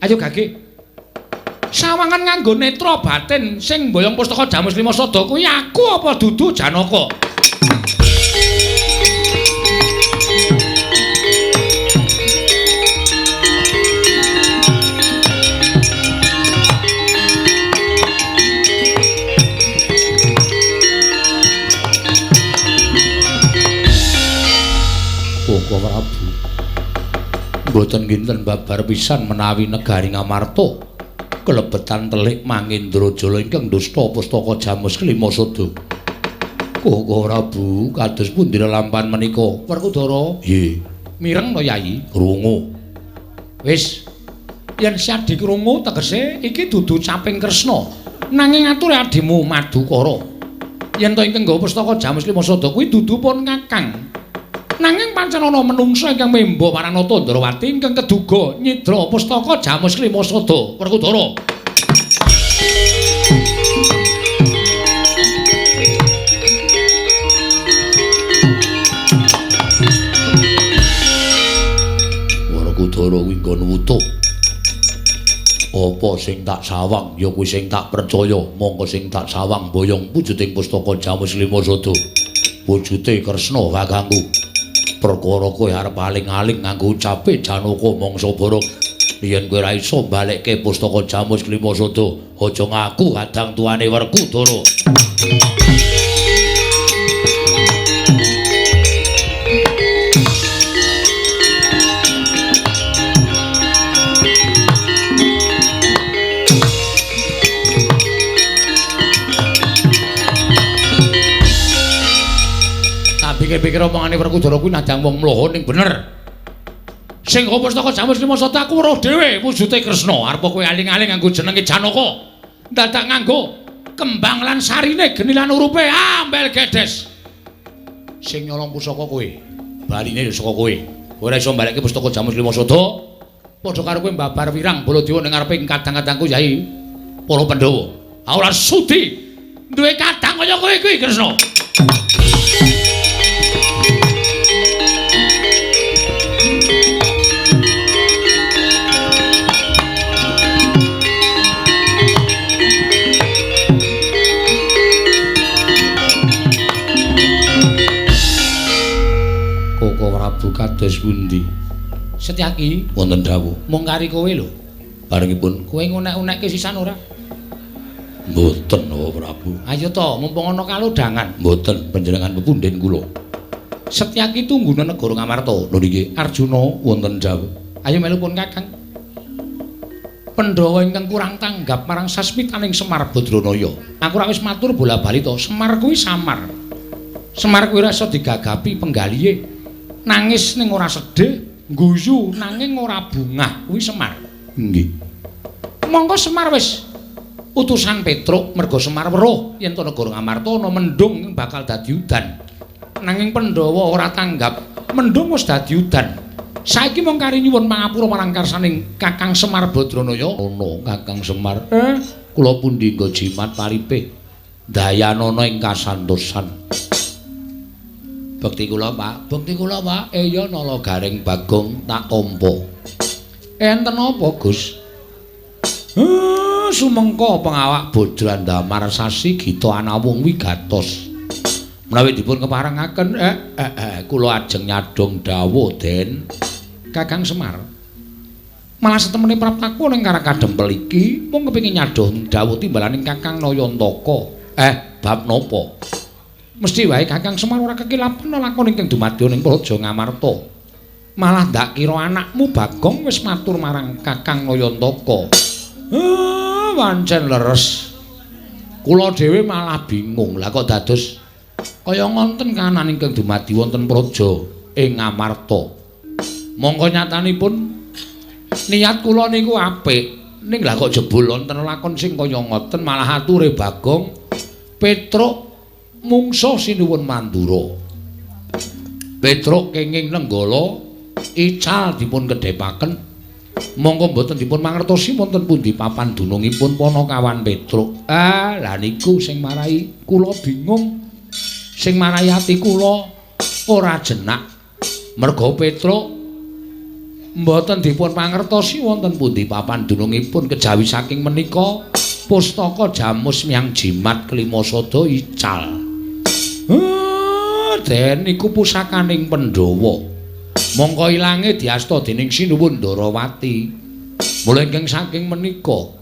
Ayo gage. Sawangan nganggo netra batin sing mboyong pustaka Jamus Lima Sada kuwi aku apa dudu Janaka? Koko Prabu, mboten kinten babar pisan menawi negari Ngamarta kelebetan telik Mangendrajala ingkang dusta pustaka Jamus Kelima Sada. Koko Prabu, kados pundi lelampahan menika? Werkudara, nggih. Mireng to, Yayi? Krungu. Wis. Yen Setyadi krungu tegese iki dudu caping Kresna, nanging ature adimu Madukara. Yen to ingkang nggawa pustaka Jamus Lima Sada kuwi dudu pun Kakang. Nanging pancen ana menungsa ingkang memba marang Nata Ndrawati ingkang keduga nyidra pustaka Jamus Lima Sada. Werkudara. Werkudara kuwi nggon wutuh. Apa sing tak sawang ya kuwi sing tak percaya, mongko sing tak sawang boyong wujuding pustaka Jamus Lima Sada. Wujude Kresna kakangku. Perkara kowe arep aling-aling nganggo ucape Janaka mangsa borok. Yen kowe ora iso balekke pustaka Jamus Lima Sada, aja ngaku kadang tuane Werkudara. Pikir-pikir omongane Werkudara kuwi nadang wong mloho ning bener. Sing pustaka Jamus Lima Sada aku weruh dhewe wujude Kresna. Arep kowe aling-aling nganggo jenenge Janaka. Dadak nganggo kembang lan sarine geni lan urupe ambel gedes. Sing nyolong pusaka kowe, baline ya saka kowe. Kowe ora iso mbalekke pustaka Jamus Lima Sada. Padha karo kowe mbabar wirang Baladewa ning ngarepe kadang-kadangku Yai para Pandhawa. Aku ora sudi duwe kadang kaya kowe kuwi Kresna. Prabu kados pundi? Setyaki wonten dawuh. Mung kari kowe lho. Barengipun kowe ngunek-unekke sisan ora? Mboten, oh Prabu. Ayo to, mumpung ana kalodhangan. Mboten, panjenengan pepunden kula. Setyaki tungguna negara Ngamarta. Lho niki Arjuna wonten dawuh. Ayo melu pun Kakang. Pandhawa ingkang kurang tanggap marang sasmitaning Semar Badranaya. Aku ora wis matur bola-bali to, Semar kuwi samar. Semar kuwi ora iso digagapi penggalihe. Nangis ning ora sedih, guyu nanging ora bungah, kuwi Semar. Nggih. Monggo Semar wis utusan Petruk merga Semar weruh yen to negara Ngamarta ana mendung bakal dadi udan. Nanging Pandhawa ora tanggap, mendung wis dadi udan. Saiki mung kari nyuwun pangapura marang karsaning Kakang Semar Badranaya. Ana Kakang Semar. Kula pundi nggo jimat paripe dayanana ing kasantosan. Bekti kula, Pak. Bekti kula, Pak. Eya nala garing Bagong tak tampa. Enten apa, Gus? Sumengko pengawak Bodrandamar sasi gita anawung wigatos. Menawi dipun keparengaken, kula ajeng nyadhong dawuh, Den. Kakang Semar. Malah setemene praptaku ning karang kadempel iki mung kepengin nyadhong dawuh timbalaning Kakang Nayantaka. Bab napa? Mesti wae Kakang Semar ora kekilapan lakon ingkang dumadya ning Praja Ngamarta. Malah ndak kira anakmu Bagong wis matur marang Kakang Nayantaka. Pancen leres. Kula dhewe malah bingung. Lah kok dados kaya ngonten kahanan ingkang dumadi wonten praja ing Ngamarta. Mongko nyatanipun niat kula niku apik, ning lah kok jebul wonten lakon sing kaya ngoten malah ature Bagong Petruk mungsuh sinuwun Mandura. Petruk kenging Nenggala ical dipun kedhepaken. Monggo mboten dipun mangertosi wonten pundi papan dunungipun Panakawan Petruk. Ah, lha niku sing marai kula bingung. Sing marai ati kula ora jenak. Merga Petruk mboten dipun mangertosi wonten pundi papan dunungipun kejawi saking menika pustaka Jamus Miang Jimat Kelima Sada ical. Den iku pusakaning Pandhawa. Mongko ilange diasta dening Sinuwun Ndarawati. Mula ingkang saking menika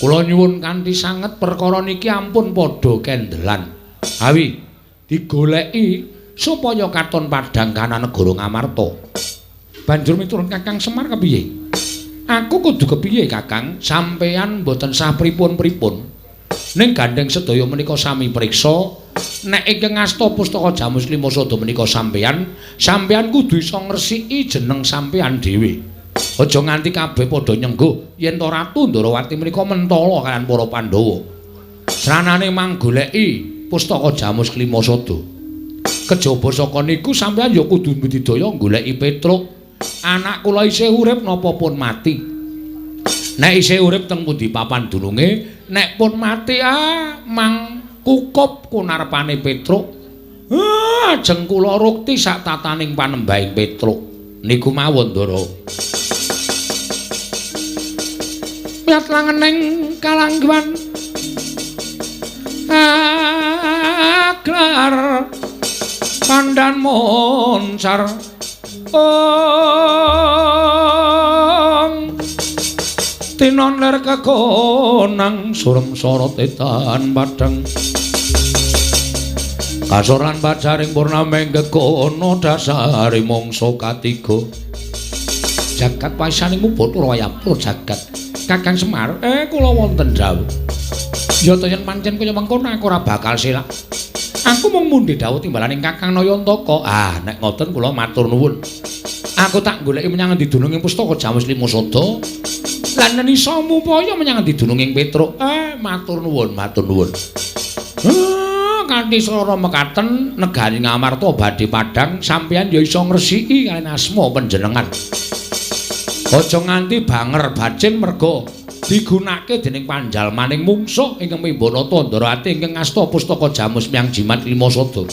kula nyuwun kanthi sanget perkara niki ampun padha kendelan. Awi digoleki supaya katon padhang kana negara Ngamarta. Banjur miturut Kakang Semar kepiye? Aku kudu kepiye, Kakang? Sampeyan mboten sah pripun-pripun. Ning gandeng sedaya menika sami priksa, nek ingkang ngasta pustaka Jamus Lima Sada menika sampeyan, sampeyan kudu iso ngresiki jeneng sampeyan dhewe. Aja nganti kabeh padha nyengguh yen to Ratu Ndorowati menika mentala kaliyan para Pandhawa. Sranane manggoleki pustaka Jamus Klimasada. Kejaba saka niku sampeyan ya kudu mbudidaya goleki Petruk. Anak kula isih urip napa pun mati? Nek isih urip teng pundi papan dununge? Nek pun mati mang kukup kunarpane Petruk. Ajeng kula rukti sak tataning panembahing Petruk. Niku mawon, Ndara. Miyat langening kalangguan aglar pandan moncar ong tinon ler kekonang surem sorot etan padhang kasoran pacaring purnameng gegono dasare mangsa katiga jagat paisaning Bathara Wayang jagat Kakang Semar kula wonten dawuh. Ya to yen pancen kaya mengkono aku ora bakal selak. Aku mung mundhi dawuh timbalaning Kakang Nayantaka. Ah, nek ngoten kula matur nuwun. Aku tak goleki menyang endi dununging pustaka Jamus Limasada. Lan yen iso mupaya menyang endi dununging Petruk. Matur nuwun, matur nuwun. Kanthi swara mekaten negari Ngamarta badhe padhang sampeyan ya iso ngresiki kaliyan asma panjenengan. Aja nganti banger bacin merga digunakake dening panjalmaning mungsuh ingkang Mimbanata Ndarawati ingkang ngasta pustaka Jamus Miang Jimat Limasada.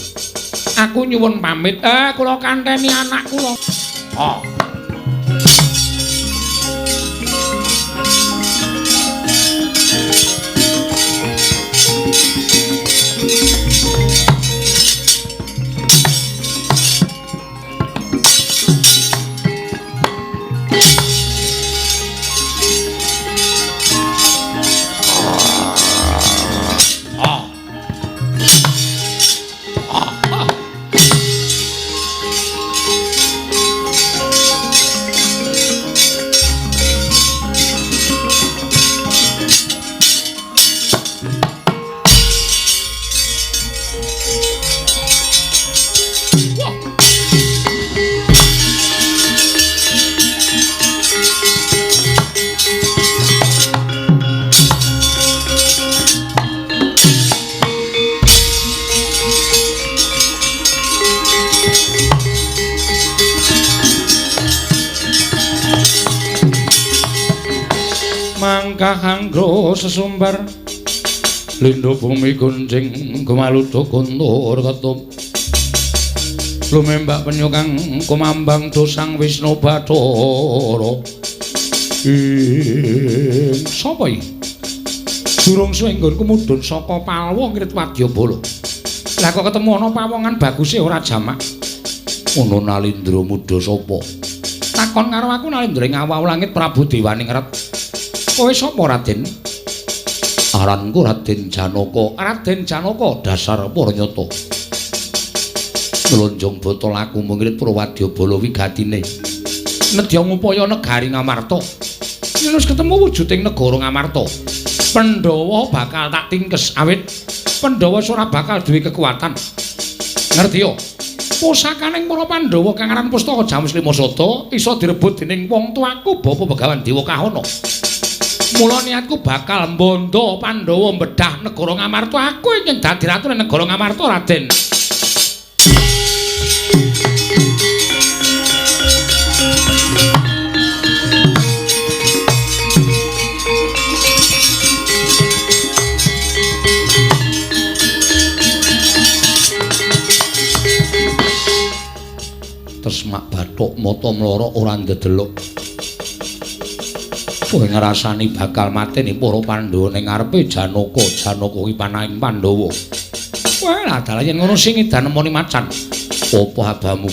Aku nyuwun pamit. Kula kanteni anak kula. Oh. Mangkahanggo sesumbar lindo bumi gunjing gumaludo guntur ketup lumembak penyu kang kumambang dosang Wisnu Bathara. Ing sapa iki? Durung suwe nggonku mudhun saka Palwa ngrit Wadyabala. Lah kok ketemu ana pawongan baguse ora jamak. Ngono Nalindra mudha sapa? Takon karo aku Nalindra ing awau langit Prabu Dewaningrat. Kowe sapa Raden? Aranku Raden Janaka. Raden Janaka dasar Paranyata. Mlonjong botol aku mungrit Purwadyabala wigatine. Nedya ngupaya negari Ngamarta. Yen wis ketemu wujuding negara Ngamarta, Pandhawa bakal tak tingkes awit Pandhawa ora bakal duwe kekuatan. Ngerti yo? Pusakaning para Pandhawa kang aran Pustaka Jamus Limasada iso direbut dening wong tuaku Bapa Begawan Dewa Kahana. Mula niatku bakal mbondo Pandhawa mbedah negara Ngamarta. Aku ingin dadi ratu negara Ngamarta, Raden. Tresmak bathuk mata mlorok ora ndedelok. Kowe ngrasani bakal mateni para Pandhawa ning ngarepe Janaka. Janaka kuwi panahing Pandhawa. Wah, dalah yen ngono sing edan nemoni macan. Apa abamu?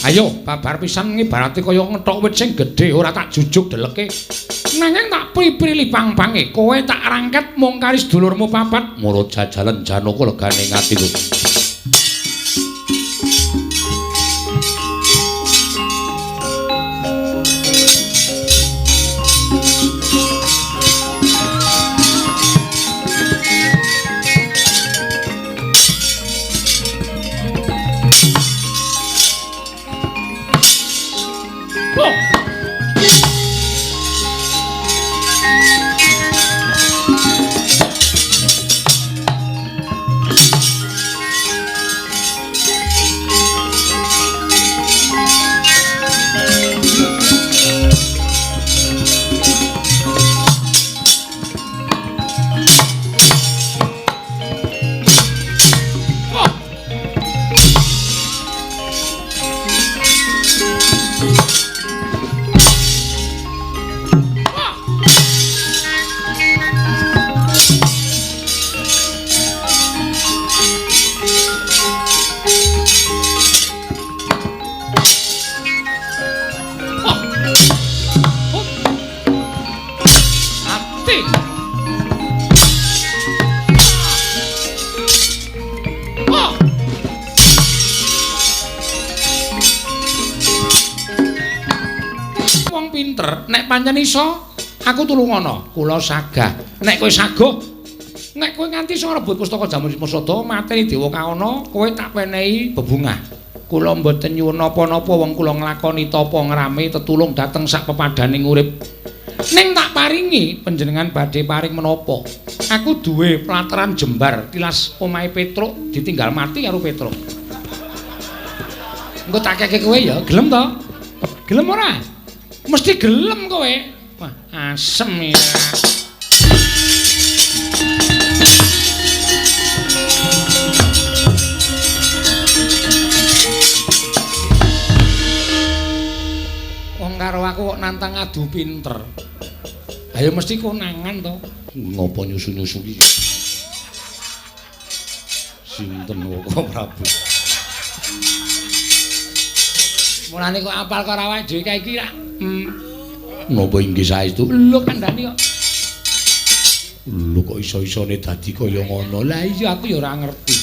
Ayo, babar pisan ngibarate kaya ngethok wit sing gedhe ora tak jujuk deleke. Nanging tak pri-pri pang-pange, kowe tak rangket mung kari sedulurmu papat. Mara jajalan Janaka legane ing atiku. Oh! Gusti. Oh. Wong pinter, nek pancen iso aku tulungono. Kula sagah. Nek kowe saguh, nek kowe nganti iso ngrebut pustaka Jamus Limasada, mateni Dewa Kaana, kowe tak wenehi bebungah. Kula mboten nyuwun napa-napa wong kula nglakoni tapa ngrame tetulung dhateng sak pepadaning urip. Ning tak paringi panjenengan badhe paring menapa? Aku duwe plataran jembar tilas omahe Petruk ditinggal mati karo Petruk. Engko tak keke kowe ya, gelem to? Gelem ora? Mesti gelem kowe. Wah, asem ya. Karo aku kok nantang adu pinter. Ayo mesti konangan to. Ngopo nyusu-nyusu iki? Sinten kok Prabu? Mulane kok apal karo awake dhewe kae iki rak. Napa inggih saestu? Lho kandhani kok. Lho kok iso-isone dadi kaya ngono? Lah iya aku ya ora ngerti.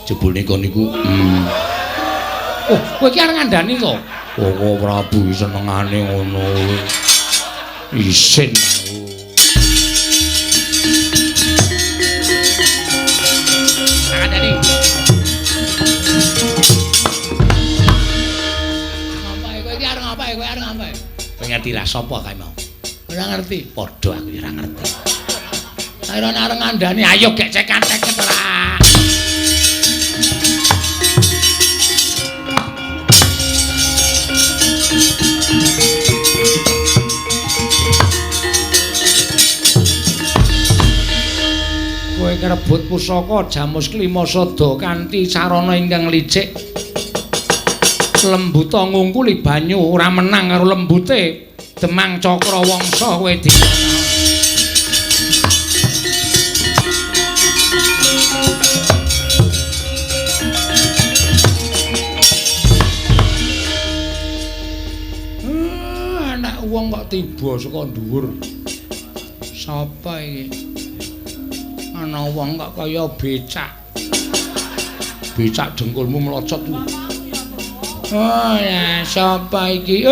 Jebule kon niku. Oh, kowe iki arep ngandani to? Koko Prabu senengane ngono. Isin aku. Ngandani. Ngapae kowe iki arep ngapae? Kowe arep ngapae? Kowe ngerti ra sapa kae mau? Ora ngerti. Padha aku ya ora ngerti. Ora arep ngandani, ayo gek cekan-ceket ora. Kowe ngrebut pusaka Jamus Klimasada kanthi carana ingkang licik. Lembuta ngungkuli banyu ora menang karo lembute Demang Cakrawangsa kowe di. Anak wong kok tiba saka dhuwur. Sapa iki? Ana wong kok kaya becak. Becak dengkulmu mlocot kuwi. Oh ya, sapa iki?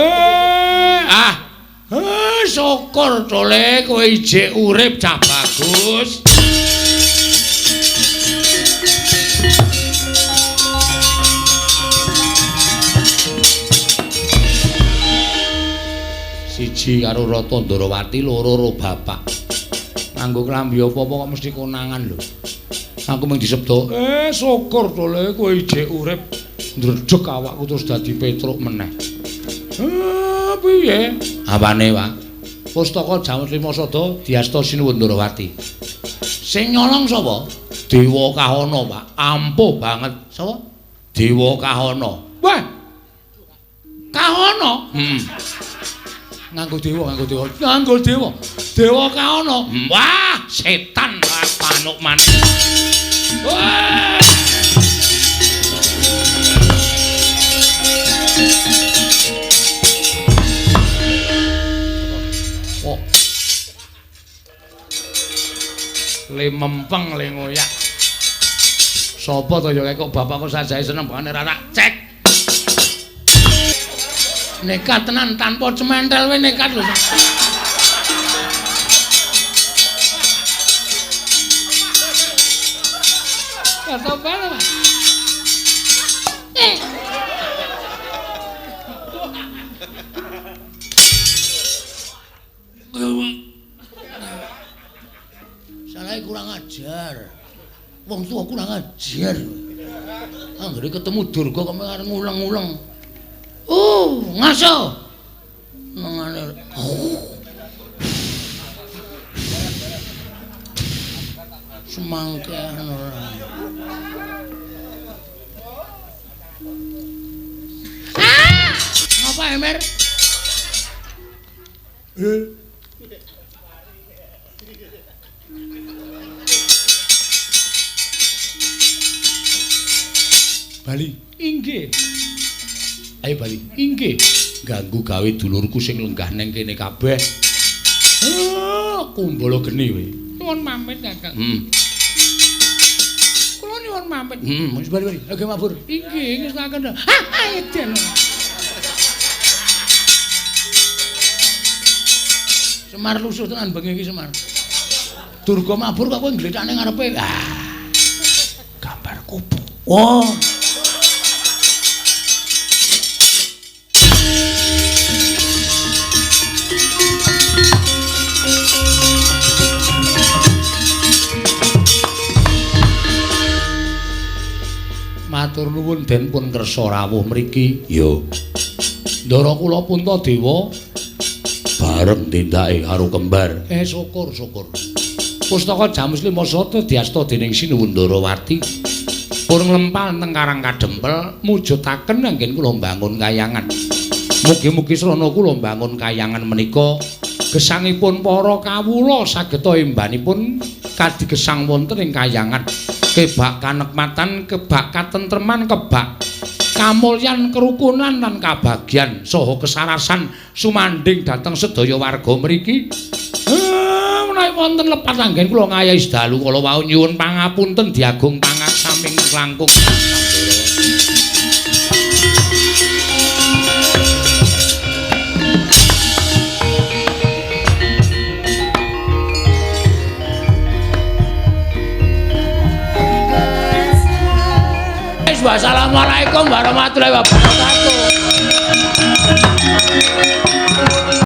Syukur tole kowe ijik urip cah bagus. Siji karo Rata Ndarawati, loro ro bapak. Nganggo klambi apa-apa kok mesti konangan lho. Aku mung disebut, syukur tole kowe ijik urip. Ndredeg awakku terus dadi Petruk meneh. Piye? Apane, Pak? Pustaka Jamus Limasada diasta Sinuwun Ndarawati. Sing nyolong sapa? Dewa Kahana, Pak. Ampuh banget. Sapa? Dewa Kahana. Wah. Kahana? Nganggo dewa, nganggo dewa. Nganggo dewa. Dewa Kahana. Wah, setan panuk maneh. Wah. Oh. Le mempeng le ngoyak. Sapa to ya kok bapakku sajae seneng banget ora tak cek. Nekat tenan tanpa cementel we nekat lho. Kata apa, Pak? Salahnya kurang ajar. Wong tua kurang ajar. Anggere ketemu Durga kok arep ngulang-ulang. Ngaso. Nengane. Semangkean ora. Ah! Ngapa Emer? Bali. Inggih. Ayo bali. Inggih. Ganggu gawe dulurku sing lenggah neng kene kabeh. Kumbala geni kowe. Nyuwun pamit, Kakang. Kula nyuwun pamit. Wis bali-bali. Oke mabur. Inggih, ngestaken. Ah, edan. Semar lusuh tenan bengi iki Semar. Durga mabur kok kowe nglethakne ngarepe. Ah. Gambar kupu. Wah. Matur nuwun den pun kersa rawuh mriki. Ya. Ndara kula Puntadewa bareng tindake karo kembar. Syukur syukur. Pustaka Jamus Lima Sata diasta dening Sinuwun Ndarawati. Pun nglempal teng Karang Kadempel mujudaken anggen kula mbangun kayangan. Mugi-mugi srana kula mbangun kayangan menika gesangipun para kawula sageta embanipun kadigesang wonten ing kayangan. Kebak kanekmatan, kebak katentreman, kebak kamulyan, kerukunan lan kabagyan saha kesarasan sumandhing dhateng sedaya warga mriki. Menawi wonten lepat anggen kula ngayahi sedalu kala wau nyuwun pangapunten diagung pangaksaming langkung. Wassalamualaikum warahmatullahi wabarakatuh.